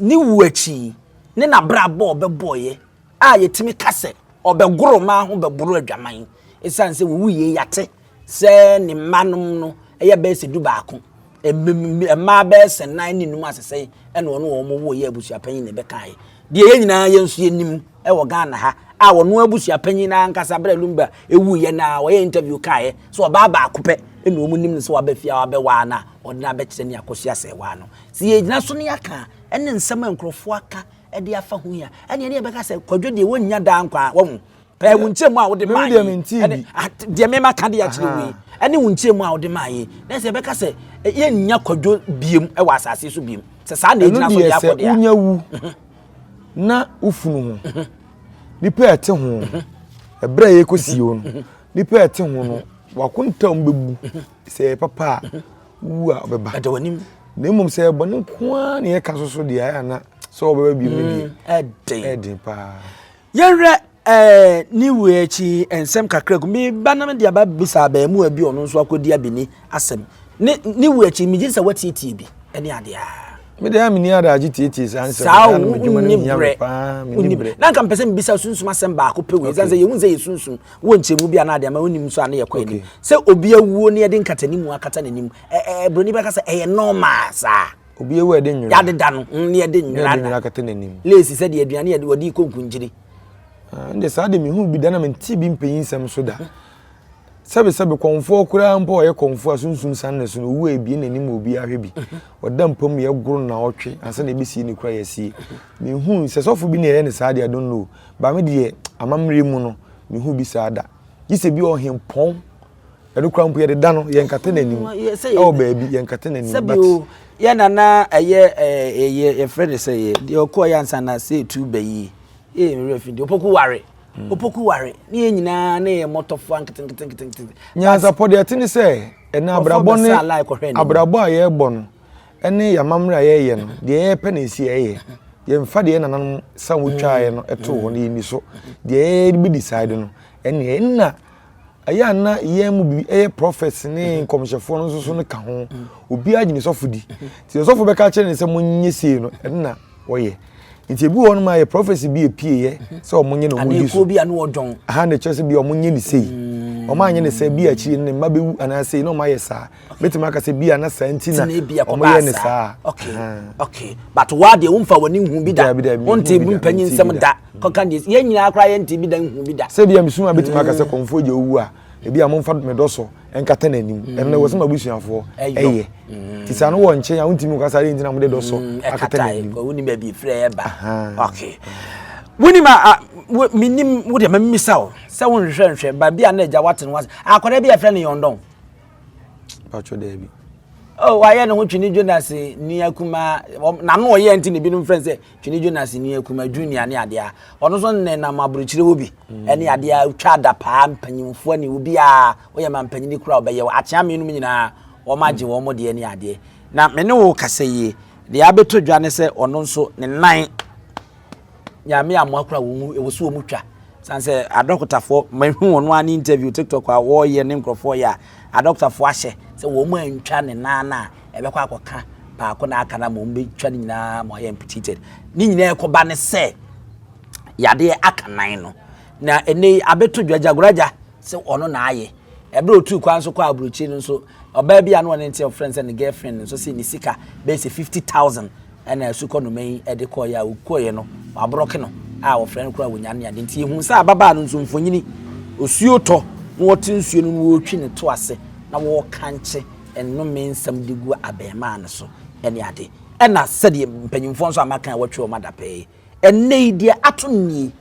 [SPEAKER 2] ne wuo akyi ne n'abrabɔ a ɔbɛbɔeɛ a yɛtumi ka sɛ ɔbɛgoro mmaa ho bɛboro adwaman ɛsiane sɛ wɔwuiɛ yɛate sɛ ne mma nom no yɛ bɛyɛ sɛ dubaako, mmaa bɛyɛ sɛ nan ne num asesɛn ɛna ɔno wɔn wo yɛ abusuapanyin na ɛbɛkaeɛ. Deɛ yɛn nyinaa yɛn nso yɛnim wɔ Ghana ha a ɔno abusuapanyin no ankasa berɛ Lumba ɛwuiɛ no a wɔyɛ interview kaeɛ sɛ ɔbaa baako pɛ ɛna wɔn nim no sɛ waba fie a wabɛwaa no a ɔde no abɛkyerɛ ne akɔsua sɛ waa no. Sɛ yɛgyina so ne yɛaka a ɛne nsɛm a nkurɔfoɔ aka de afa ho yi a ɛne ɛne yɛbɛka sɛ Kwadwo deɛ wɔnnya daa nkwa wɔn Pɛɛ wo nkyerɛmu a wode maa yi ɛne deɛ mema ka de akyerɛ wo yi ɛne wo nkyerɛmu a wode maa yi na sɛ yɛbɛka sɛ yɛnnya kwadwo biem wɔ asase so biem sɛ saa na ɛgyina so deɛ akɔ deɛ
[SPEAKER 1] wonya wu mhm. na wofunu ho mhm. nipa ɛte ho mhm. ɛberɛ a yɛkɔsie wo no nipa ɛte ho no wakontam bɛbu sɛ ɛyɛ papa a wu a ɔbɛba
[SPEAKER 2] ɛda w'anim
[SPEAKER 1] na mmom sɛ ɛbɔne nko ara na yɛka so so deɛ ayɛ ana sɛ ɔbɛba biem no deɛ
[SPEAKER 2] mm, ɛden
[SPEAKER 1] ɛden paa
[SPEAKER 2] Yɛnhwɛ ɛɛ ne wei akyi nsɛm kakra gu. Me ba na me de aba bisa abaamuwa bi ɔno nso akɔdi abini asɛm. Ne ne wei akyi megye sɛ watietie bi ɛne adeɛ a.
[SPEAKER 1] Me deɛ menni adagye tietie saa nsɛm.
[SPEAKER 2] Saa o wonni brɛ. Wonni brɛ. Na nka mpɛ sɛ mebisa sunsum asɛm baako pɛ wei. Ɛsiane sɛ yɛhu sɛ yɛ sunsum wɔ nkyɛmu bi anaa adeɛ ama wonim nso a ne yɛkɔ anim. Sɛ obi awuo ne yɛde nkatanimu akata n'anim. Ɛɛ broni bɛka sɛ ɛyɛ normal saa.
[SPEAKER 1] Obi awu a yɛde nwera.
[SPEAKER 2] Yɛadeda no mm, ne yɛde nwera
[SPEAKER 1] da. Nwera kata n'anim.
[SPEAKER 2] Lace sɛ deɛ aduane yɛde wɔde kɔ nkunkyiri.
[SPEAKER 1] Ah, ɛnde saa de mehu bi da na mente bi mpanyin nsɛm so da. Sɛbe sɛbe kɔnfoɔ koraa mpo ɔyɛ kɔnfoɔ a sunsum san ne so no owu a ebie n'anim obi ahwɛ bi. Ɔda mpa mu yɛgoro na ɔtwe ansa na ebesie ne kura yɛasie. Mehu sɛ sɔfo bi na ɛyɛ ne saa deɛ I don't know. Ba me deɛ amammerɛ mu no mehu bi saa da. Gye sɛ bi ɔhempɔn ɛno kura mpo yɛde da no yɛnkata n'anim ɛwɔ baabi yɛnkata n'anim
[SPEAKER 2] but yɛ nana ɛyɛ ɛyɛ yɛfrɛ ne sɛ yɛ deɛ ɔkɔɔ yɛ ansa na sɛ etu bɛ yi yɛ mmerɛ fi deɛ opoku ware hmm. opoku ware ne yɛ nyinaa ne yɛ mɔtɔfoɔ nketenketenkete.
[SPEAKER 1] nyansapɔ deɛ ɛte ne sɛ ɛna abrabɔ ne abrabɔ a yɛrebɔ no ɛne yamammerɛ a yɛreyɛ no deɛ yɛrepɛ na esi ɛyɛ yɛmfa deɛ nananom sa wotwaeɛ no ɛto hɔ no yɛni so deɛ yɛde bi decide no ɛne ɛnna Ɛyɛ a na yɛn mu bi yɛ prophets ne nkɔmhyɛfoɔ no nso so no ka ho. Obiara gye ne sɔfo di. Nti sɔfo bɛka kyerɛ ne sɛ monyɛ sei no, ɛno na wɔyɛ. Nti ebi wɔ hɔnom a yɛ prophecy bi epieɛ sɛ wɔn nyɛ na wɔn di so.
[SPEAKER 2] Bi a no wɔdɔn.
[SPEAKER 1] Aha na ɛkyerɛ sɛ bi a wɔn nyɛ ne sei. Wɔn anyɛ ne sɛ bi akyire no ne mma bɛwu anaa sei na wɔn ayɛ saa. Bɛtumi aka sɛ bi a na saa nti na wɔn yɛ ne saa.
[SPEAKER 2] Okay, okay. But waa deɛ womfa w'ani nhu bi da. Wonte mpanyin nsɛm da. Kɔka deɛ yɛn nyinaa koraa yɛnte bi da nhu bi da.
[SPEAKER 1] Sɛ bi a mesum a bɛtumi aka sɛ kɔmfoɔ gya owu a ebi a momfa me dɔ so nkata n'anim. Mm. Ɛno na ɛwɔ sɛ m'abusuafoɔ ɛyɛ. Mm. Nti saa no wɔ nkyɛn a wontumi nka saa deɛ nti na mode dɔ so mm, akata n'anim.
[SPEAKER 2] Wonim baabi efirɛ ɛba. Okay. Wonim a menim wo deɛ mamisa wo sɛ wonhwehwɛ nhwɛ baabi a na agya wate no ase akwadaa bi a ɛfrɛ no yɔndɔn.
[SPEAKER 1] Patro daabi.
[SPEAKER 2] Oh, wayɛ ne ho Twene Jonas nua kumaa n'ano ɔyɛ nti na ebinom frɛ sɛ Twene Jonas nua kumaa junior ne adeɛ a ɔno nso nenam aburokyire hɔ bi mm. ɛne adeɛ a twa adapaa mpanyinfoɔ ne obiara woyɛ ma mpanyini kura ɔbɛyɛ akyea mmienu nyinaa wɔn agye wɔn deɛ ne adeɛ na me ne wo kasa yie deɛ abɛtɔ dwa ne sɛ ɔno nso ne nan. Nyame amoa koraa wɔn ɛwɔ so wɔn twa. San sɛ adɔkotafoɔ mahu wɔn ara ne interview TikTok a wɔreyɛ ne nkurɔfoɔ yɛ a adɔkotafoɔ ahyɛ sɛ wɔn antwa ne nan no a ɛbɛkɔ akɔka baako na aka no ama wɔn bɛtwa ne nyinaa ma ɔyɛ amputated. Ne nyinaa ɛkɔba ne sɛ yadeɛ aka nan no. Na ɛnɛ yi abɛto dwa Gyagoraagya sɛ ɔno na ayɛ. Ɛberɛ a ɔtuu kwan nso kɔɔ aburokyire no nso ɔbaa bi a na ɔne nte ɔfrɛ no sɛ ne girlfriend nso se ne sika bɛyɛ sɛ 50,000 ɛna asukɔ noma yi de kɔeɛ a ɔkɔeɛ no wabrɔke no a wɔfrɛ no koraa wɔnya ne ade nti yɛhu sɛ ababaa no nso mfonyini osuo tɔ na wɔte nsuo no na wɔretwi ne to ase na wɔrekankye nnome nsɛm de gu abɛɛmaa no so ne ade ɛna sɛdeɛ mpanyinfoɔ nso a maka a wɔatwe wɔn adapɛɛ yi ɛnnɛ yi deɛ ato no nie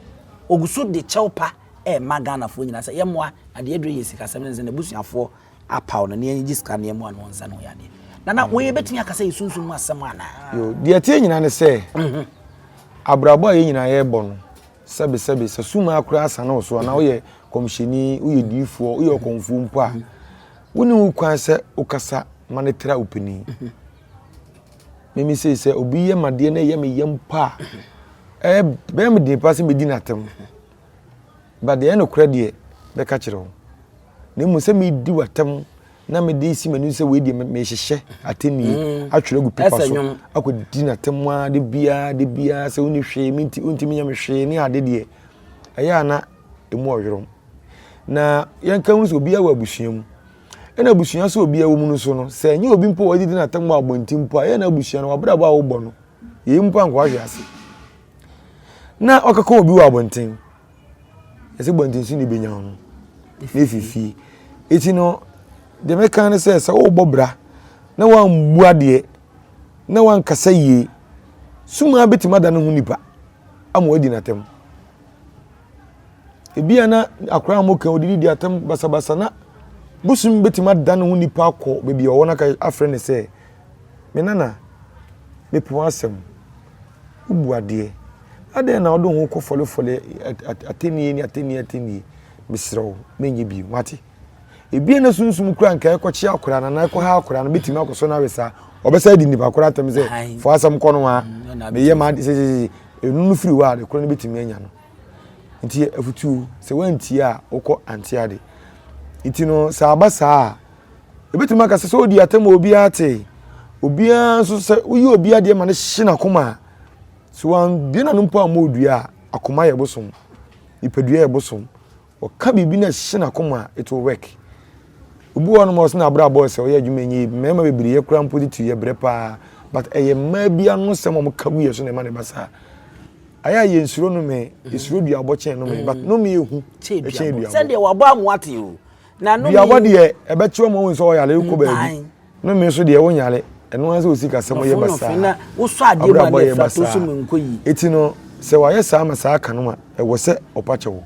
[SPEAKER 2] ɔgu so de kyɛw pa ɛrema Ghanafoɔ nyinaa sɛ yɛmmoa na deɛ aduro yɛ sikasɛm ne sɛ n'abusuafoɔ apaw no na yɛngye sika na yɛmmoa no wɔnsa ne ho yadeɛ. Nana, wei yɛbɛtumi aka sɛ yɛ sunsum mu asɛm anaa?
[SPEAKER 1] Yo, deɛ ɛteɛ nyinaa ne sɛ, abrabɔ a yɛn nyinaa yɛrebɔ no, sɛbesɛbe, sɛ sumaa koraa asane wo so anaa woyɛ kɔmhyɛni, woyɛ diyifoɔ, woyɛ ɔkɔmfoɔ mpo a, wonni ho kwan sɛ wokasa ma no tra wo panin. Mimi sei sɛ obi yɛ m'adeɛ na ɛyɛ me yam mpo a, ɛbɛyɛ me den paa sɛ mɛdi no atɛm. But deɛ ɛyɛ nokorɛ deɛ, mɛka kyerɛ wo. Na mmom sɛ medi w'atam na mede si m'ani sɛ wei deɛ mehyehyɛ atɛnnie mm. atwerɛ agu pepa so akɔdi n'atam ara de biara de biara sɛ wonni hwee menti wontumi nyɛ me hwee ne ade deɛ ɛyɛ a na ɛmu ɔyerom na yɛnka hu sɛ obiara wɔ abusua mu ɛna abusua sɛ obiara wɔ mu no so no sɛ ɛnyɛ obi mpo wɔdidi n'atam wɔ abɔnten mpo a ɛyɛ na abusua no wabrabɔ a wobɔ no yɛyi mpo anka wahwe ase na ɔkeka obi wɔ abɔnten ɛsɛ bɔnten so ne bɛnya ho na ɛfi fie ɛti no deɛ mɛka ne sɛ sɛ wobɔ bra na woammu adeɛ na woankasa yie sumaa bɛtumi ada ne ho nipa ama wadi n'atɛm ebia na akora a moka odidi di atɛm basabasa na bosom bɛtumi ada ne ho nipa akɔ baabi a ɔwɔ no aka afrɛ ne sɛ me nana mepɛ w'asɛm Wobu adeɛ. Adɛn na wode wo ho kɔ fɔlefɔle atɛnnie ne atɛnnie atɛnnie? Mesrɛ wo, menyɛ bio. Wate? Ebia na sunsum kura nka ɛkɔkye akora no anaa ɛkɔha akora no bɛtumi akɔsɔ no awe saa. Ɔbɛsa adi nipa koro atɛm sɛ, fo asɛm kɔ no a, mm, meyɛ ma ade sɛsɛsɛ. Ɛnu no firi hɔ a, ade koro no bɛtumi anya no. Nti afutuo, sɛ woantie a, wokɔ ante ade. Nti no, sɛ aba saa a, Ebetumi aka sɛ sɛ odi atɛm a obiara te. Obiara nso sɛ woyi obi adeɛ ma no hye n'akoma a, sɛ wambue n'ano mpo ammɔ odua a, akoma yɛ bosom. Nipadua yɛ bosom. Ɔka biribi na ɛhye n'akoma a, it will work. Obi wɔ hɔnom a ɔsɛ n'abrabɔ sɛ ɔyɛ adwuma enye mmarima bebree yɛ koraa mpo titiri yɛ brɛ paa but ɛyɛ mmaa bi ano sɛm a wɔka gu yɛ so na ɛma ne ba saa. Ayɛ a yɛnsuro nnome, yɛsuro duabɔ kyɛn nnome but nnome yɛ hu kyɛn duabɔ.
[SPEAKER 2] Sɛdeɛ wabɔ amoate o.
[SPEAKER 1] Na no Duabɔ deɛ ɛbɛkye wɔn ahu sɛ ɔyare kɔ baabi. Nnome nso deɛ wonyare. Ɛno ara sɛ osi kasɛm yɛ basaa. Abrabɔ yɛ basaa. Eti no sɛ wayɛ saa ma saa aka no a ɛwɔ sɛ ɔpa kyɛw.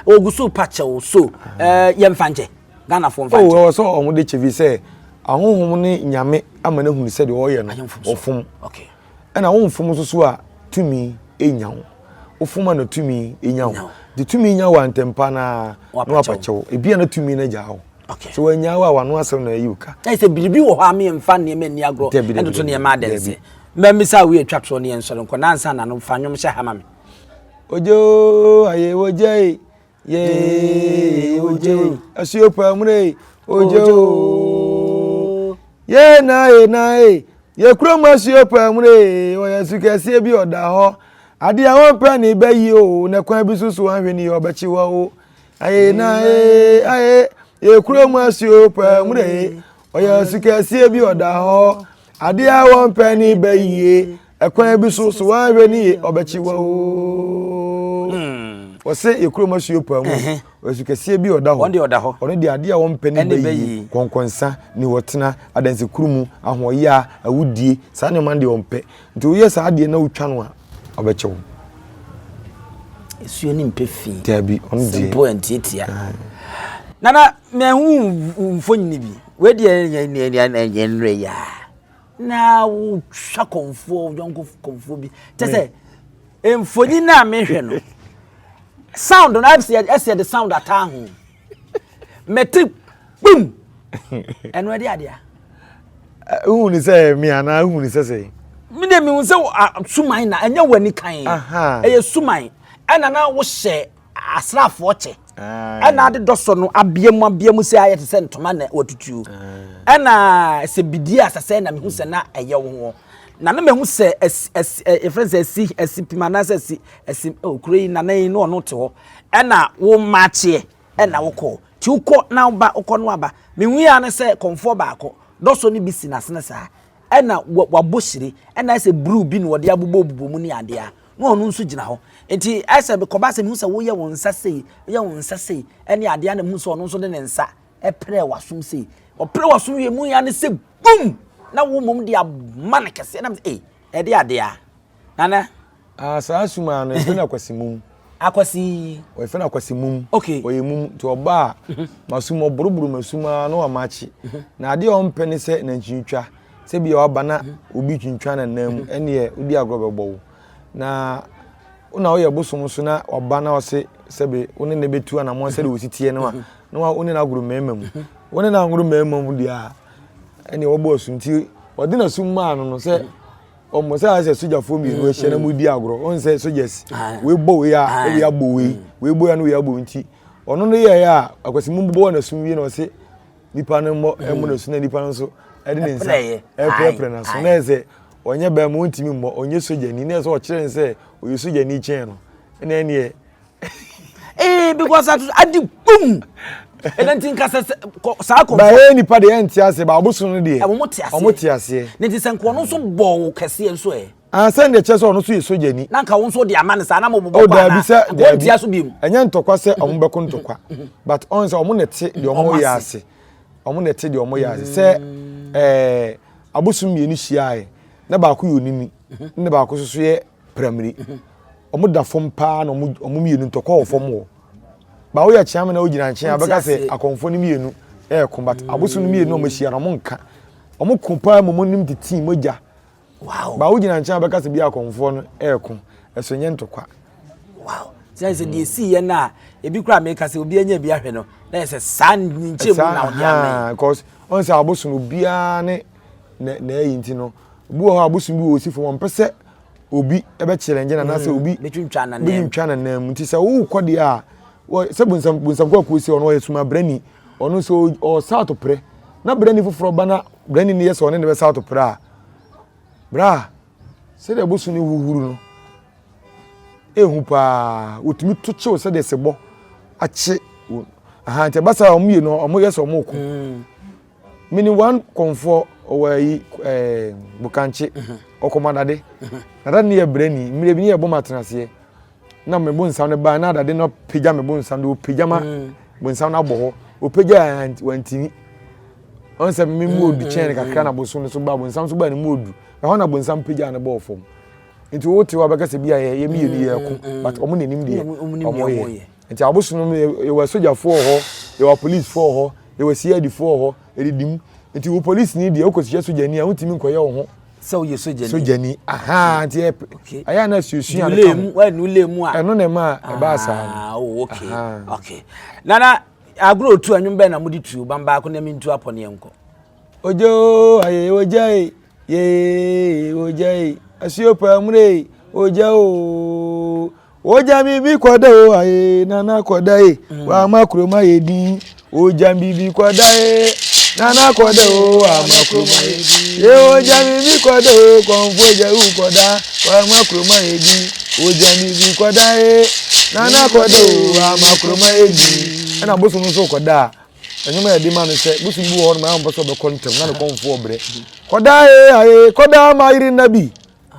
[SPEAKER 2] Ogu so pa kyɛw so ɛɛ yɛmfa nkyɛ. Ghanafoɔ mfa nkyɛ.
[SPEAKER 1] Oh ɛwɔ sɛ wɔn de kyɛ fi sɛ ahonhom ne nyame ama no ahunu sɛ deɛ ɔyɛ no ɔfom. Ɛna womfom nso so a tumi nya wo. Wofom a na tumi nya wo. De tumi nya wo a ntɛmpa na na wapa kyɛw. Ebi a na tumi no agyaa wo. Sɛ wanyaa wo a wano asɛm na ayi wo ka.
[SPEAKER 2] Na sɛ biribi wɔ hɔ a memfa nneɛma nni agorɔ ɛntoto nneɛma adanse. Mmɛmmisa wo atwa toɔ ne yɛn nsɔre nkɔ nansa na no fa nnwom hyɛ ha ma me.
[SPEAKER 1] Ojo aye oje Yee oje asuo pamure oje o. Yee na ye na e yɛ kurom asuo pamure ɔyɛ asu kɛseɛ bi ɔda hɔ adeɛ a wɔmpɛ ne bɛyi o na kwan bi so so anhwɛ ni ɔbɛkye wɔ o. Aye na e aye yɛ kurom asuo pamure ɔyɛ asu kɛseɛ bi ɔda hɔ adeɛ a wɔmpɛ ne bɛyie Ɛkwan bi so, so woanhwɛ ne ye ɔbɛkye wa oo. Hmm. Wɔsɛ yɛ kurom asuo paa mu. Ɔsu kɛseɛ bi ɔda hɔ.
[SPEAKER 2] Ɔno deɛ ɔda hɔ.
[SPEAKER 1] Ɔno deɛ adeɛ a wɔmpɛ ne bɛ yie. Kɔnkɔnsa, niwɔtena, adansekuru mu, ahoɔyaa, awudie, saa nneɛma no deɛ ɔmpɛ. Nti woyɛ saa adeɛ na wotwa no a, ɔbɛkye wo.
[SPEAKER 2] Esuo ne mpɛ fi.
[SPEAKER 1] Dabi, ɔno deɛ.
[SPEAKER 2] Simple and tiatia. Nana, mɛhu mfonini bi. Wei deɛ yɛ yɛ yɛ yɛ nnura yi a. Na wotwa kɔnfoɔ yɔnko kɔnfoɔ bi kyɛ sɛ mfonyin no a mehwɛ no sound no ɛsɛ ɛsɛ de sound ataa ho mɛte gbum ɛno ɛde adeɛ
[SPEAKER 1] wohu ne sɛ me anaa wohu ne sɛ sɛ.
[SPEAKER 2] Me deɛ mehu sɛ suman na ɛnyɛ w'ani kan. Ɛyɛ suman. Ɛna na wohyɛ asraafoɔ kyɛ. Ɛna ade dɔsɔ no abea mu abea mu sɛ ayɛ te sɛ ntoma na watutuo. Ɛna sɛ bidie asasɛ na mehu sɛ na ɛyɛ wo ho. Na na mehu sɛ ɛsi ɛsi ɛfrɛ sɛ ɛsi ɛsi pim anaasɛ ɛsi ɛsi oh kuro yi nana yi na ɔno te hɔ. Ɛna wo mmaakyeɛ ɛna wokɔ. Ti wokɔ na woba wokɔ na waba. Mehu yɛ ano sɛ kɔnfoɔ baako dɔsɔ no bi si n'asene saa. Ɛna wabɔ hyire ɛna ayɛ sɛ bruu bi na wɔde abobɔ bobɔ mu ne adeɛ a na ɔno nso gyina hɔ nti ayɛ sɛ kɔba sɛ mehu sɛ woyɛ wo nsa sei woyɛ wo nsa sei ɛne adeɛ a na mehu sɛ ɔno nso de ne nsa ɛprɛ w'asom sei ɔprɛ w'asom wie mu ya ne sɛ bum na wo mmom de ama no kɛseɛ na mesɛ ei ɛde adeɛ a nana.
[SPEAKER 1] Ah, saa suma no yɛfrɛ no akwasi mum.
[SPEAKER 2] Akwasi.
[SPEAKER 1] Wɔfrɛ no akwasi mum.
[SPEAKER 2] Okay.
[SPEAKER 1] Ɔyɛ mum nti ɔba a masum ɔboroboro masum ara na wama akye. Na adeɛ a ɔmpɛ ne sɛ nantwintwa. Sɛ bi a waba na obi twintwa n'anan mu ɛneɛ wodi agorɔ bɛbɔ wo. Na wo na woyɛ bosom so na waba na ɔse sɛbe wo ne ne bɛtu anammɔn sɛdeɛ wɔsi teɛ no a na wo ne no agoro mmarima mu. Wo ne no angoro mmarima mu deɛ a ɛneɛ wɔbɔ asu nti ɔde n'asum maa no no sɛ Ɔmo sɛ ayɛ sɛ sogyafoɔ mmienu ahyia na mo di agorɔ. Wɔn sɛ sogyas wei bɔ wei a na wei abɔ wei, wei bɔ wei a na wei abɔ wei nti ɔno no yɛɛ a akwasi mu bɔ n'asu wie na ɔse nipa no mmɔ ɛmmɔ n'asu na nipa no nso ɛde ne nsa ɛprɛprɛ n'aso na ɛsɛ ɔnyɛ bɛrima ɔntumi mmɔ ɔnyɛ sogyani na ɛsɛ ɔkyerɛ ne sɛ ɔyɛ sogyani kyɛn no ɛna ɛneɛ
[SPEAKER 2] Ee because ato adi boom. Ɛna nti nka sɛ saa kɔnfɔ.
[SPEAKER 1] Ba yɛ nipa deɛ ɛnte aseɛ ba abosom no deɛ.
[SPEAKER 2] Wɔn te aseɛ.
[SPEAKER 1] Wɔn te aseɛ.
[SPEAKER 2] Ne ti sɛ nkoa no nso bɔ wo kɛseɛ nso ɛ.
[SPEAKER 1] Ah sɛ deɛ kyerɛ sɛ ɔno nso yɛ sogyani.
[SPEAKER 2] Na nka wo nso de ama no saa na mo bobɔ kɔ ana.
[SPEAKER 1] Daabi sɛ
[SPEAKER 2] daabi so bi mu.
[SPEAKER 1] Ɛnyɛ ntɔkwa sɛ wɔn bɛko ntɔkwa but ɔn sɛ wɔn na ɛte deɛ wɔn yɛ ase wɔn na ɛte deɛ wɔn yɛ ase sɛ ɛɛ abosom mmienu hyiaeɛ na baako yɛ onini na baako nso so yɛ pramiri. Wɔn da fam paa na wɔn wɔn mmienu ntɔkwa wɔ fam hɔ. Ba woyɛ kyeame na wogyina nkyɛn a bɛka sɛ akɔmfoɔ no mmienu ɛɛko but abosom no mmienu a wɔahyia no wɔn nka. Wɔn ko paa mmom wɔn nim tete mogya.
[SPEAKER 2] Wow.
[SPEAKER 1] Ba wogyina nkyɛn a bɛka sɛ bi akɔmfoɔ no ɛɛko ɛso nyɛ ntɔkwa.
[SPEAKER 2] Wow. Sɛ sɛ deɛ esi yɛ no a ebi koraa meka sɛ obi anya bi ahwɛ no na yɛ sɛ saa nkyɛn mu na ɔde ama
[SPEAKER 1] yi. Because ɔn sɛ abosom obiara ne na na ɛyi nti no obi wɔ hɔ a abosom bi wɔ osi fam ɔmpɛ sɛ obi bɛ challenge na anaasɛ mm, obi
[SPEAKER 2] bɛtwintwa
[SPEAKER 1] n'anan mu nti sɛ wokɔ deɛ a sɛ bonsam bonsam kɔ akuo si ɔno ɔyɛ suma brani ɔno sɛ ɔsa atoprɛ na brani foforɔ ba na brani no yɛ sɛ ɔne ne bɛsa atoprɛ a bra sɛdeɛ boso no huhuru no ehu paa wotumi to kyew sɛdeɛ sebɔ akye aha nti ɛba saa wɔn mmienu wɔn yɛ sɛ wɔn ko. Mm. Menim one kɔmfoɔ ɔwɔ ayi ɛɛ Bukankye ɔkɔm adade na adade no yɛ brani mmerɛ bi ne yɛ bɔ ma atenaseɛ na me bonsam no baa na adade no apagya me bonsam de ɔpagya ma bonsam no abɔ hɔ ɔpagya wantimi ɔn sɛ me mu odu kyɛn no kakra na bosom no so baa bonsam so baa ne mu odu ɛhɔ na bonsam pagya no bɔɔ fam nti wote hɔ a bɛka sɛ bi a yɛ mmienu yɛ ɛko but ɔmo na nim deɛ ɔmo yɛ nti abosom no yɛwɔ asogyafoɔ wɔ hɔ yɛwɔ apolicefoɔ wɔ hɔ Yɛwɔ CID foɔ wɔ hɔ, ɛdidi mu. Nti wo polisini deɛ wokɔhyia sogyani a wontumi nkɔyɛ wo ho.
[SPEAKER 2] Sɛ woyɛ sogyani.
[SPEAKER 1] Sogyani, ahaa nti ɛ
[SPEAKER 2] okay.
[SPEAKER 1] Ɛyɛ a na suasua no ka ho.
[SPEAKER 2] Wanu mu a.
[SPEAKER 1] Ɛno na ɛma ɛbaa saa no.
[SPEAKER 2] Ah, oh, okay. Okay. Nana, agorɔ otu anwom bɛn na mode tuo? Ban baako na mentu apɔ ne yɛnkɔ.
[SPEAKER 1] Ogya o, aye, ogya e, yee, ogya e, asuo paa mure e, ogya o. Ogya bibi kɔda o aye nana kɔda e mm. wama kurom ayɛ din. Ogya bibi kɔda e nana kɔda o wama kurom ayɛ din. Ye ogya bibi kɔda o kɔnfo gya u kɔda wama kurom ayɛ din. Ogya bibi kɔda e nana kɔda o wama kurom ayɛ din. Ɛna bosom nso kɔda a ɛnwom a yɛde ma no sɛ bosom bi wɔ hɔ nom a ɔmpɛ sɛ ɔbɛkɔ ntɛm na ne kɔnfo ɔbrɛ. Kɔda e aye kɔda ma yere nna bi.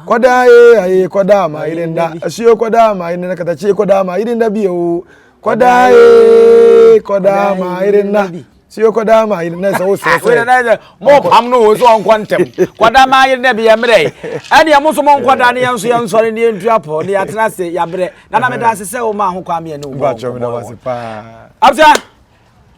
[SPEAKER 1] Kɔdaa ee ayee kɔdaa ma yere nda asuo kɔdaa ma yere nda katakyie kɔdaa ma yere nda bi o kɔdaa ee kɔdaa ma yere nda suo kɔdaa ma yere nda sɛ wo sɛ sɛ
[SPEAKER 2] mo pam no o so ɔnkɔ ntɛm kɔdaa ma yere nda bi yɛ mmerɛ ɛne ɛmo nso mo nkɔdaa ne yɛn nso yɛn nsɔre ne yɛn ntu apɔ ne yɛatena ase yɛabrɛ nana meda ase sɛ wo ma ho kwan mmienu
[SPEAKER 1] wɔ nkɔmmɔ
[SPEAKER 2] abusua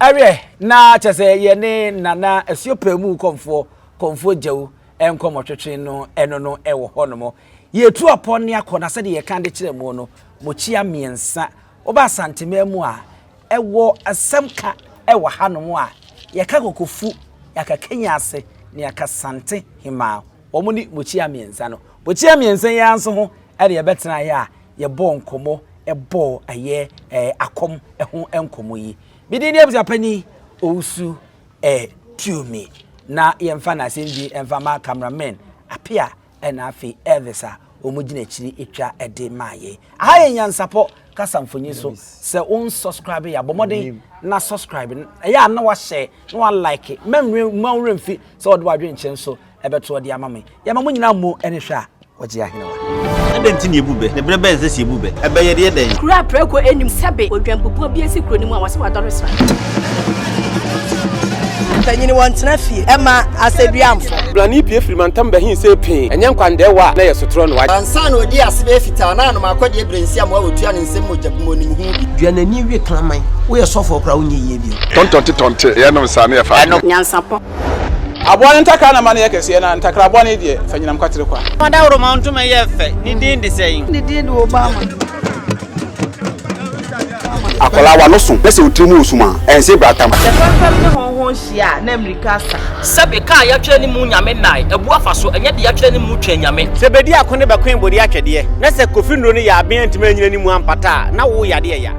[SPEAKER 2] ɛwiɛ na kyɛ sɛ yɛne nana asuo pɛɛ mu kɔmfoɔ kɔmfoɔ gyawu nkɔmmɔtwetwe no ɛno no wɔ hɔnom. Yɛretu apɔ ne akɔ na sɛdeɛ yɛka de kyerɛ mo no, mokyia mmiɛnsa. Woba Asanteman mu a, ɛwɔ asɛm ka wɔ hanom a, yɛka Kokofu, yɛaka Kenya ase, na yɛaka Sante Hemaa. Wɔn ne Mokyia Mmiɛnsa no. Mokyia Mmiɛnsa yi ara nso ho ɛna yɛbɛtenaeɛ a yɛbɔɔ nkɔmmɔ bɔɔ ɛyɛ ɛɛ akɔm ho nkɔmmɔ yi. Me din ne abusuapanin Owusu eh, Tumi. Na yɛmfa n'asɛm bi mfa ma cameraman Apia ɛna afei Elvis a wɔn gyina akyiri twa de maa yɛn. Aha yɛ Nyansapɔ kasa mfonyin so. Sɛ wo nsubscribe yɛ a, bɔ mmɔden na subscribe. Ɛyɛ a na wahyɛ na wa like. Mɛmmerɛ mma wo werɛ mfi sɛ wɔde w'adwenkyerɛ nso ɛbɛto de ama me. Yɛma mo nyinaa mo ne hwɛ a wɔgye ahenewa.
[SPEAKER 3] Adɛn nti na yebu bɛ? Na bere bɛn na ɛsɛ sɛ yebu bɛ? Ɛbɛ yɛ deɛ dɛn?
[SPEAKER 4] Kuro a prako nnim sɛbe odwanbubuo bi asi kuro no mu a wɔse wadɔre sra.
[SPEAKER 5] Mpanyin wɔntena fie ɛma asɛduamfo.
[SPEAKER 6] Brane pue firi mantam bɛhe sɛ pee, ɛnyɛ nkwandɛɛwa a na ɛyɛ sotorɔ no.
[SPEAKER 7] Ansa na ɔdii ase bɛyɛ fitaa na anom akɔdeɛ berɛ nsi amoa wɔtua ne nsam mogya bi mu ɔnim ho bi.
[SPEAKER 8] Dua n'ani we kraman. Woyɛ sɔfoɔ koraa wonyɛ yie bio.
[SPEAKER 9] Tɔntɔnte tɔnte, yɛnom saa na yɛfa adwene.
[SPEAKER 4] Nyansapɔ.
[SPEAKER 6] Aboa no ntakra na ma no yɛ kɛseɛ, na ntakra bɔne deɛ, fa nyinam kwatere kwa.
[SPEAKER 10] Ɔdawuroma ntoma yɛ fɛ, ne din de sɛn?
[SPEAKER 5] Ne din de Obama.
[SPEAKER 11] Akwadaa w'ano so na sɛ wo tiri mu wɔ sum a, ɛnse bratam.
[SPEAKER 12] Sɛ fɛmfɛm ne hɔnhɔn hyia a, na mmirika asa.
[SPEAKER 13] Sɛbe ka a yɛatwerɛ ne mu Nyame nnae, abu afa so, ɛnyɛ deɛ yɛatwerɛ ne mu Twɛn Nyame.
[SPEAKER 10] Sɛ bedi ako ne bɛkoe bode atwɛdeɛ, na sɛ Kofi nnuro no yɛ aben antumi anyina ne mu ampata a, na wo yadeɛ ya.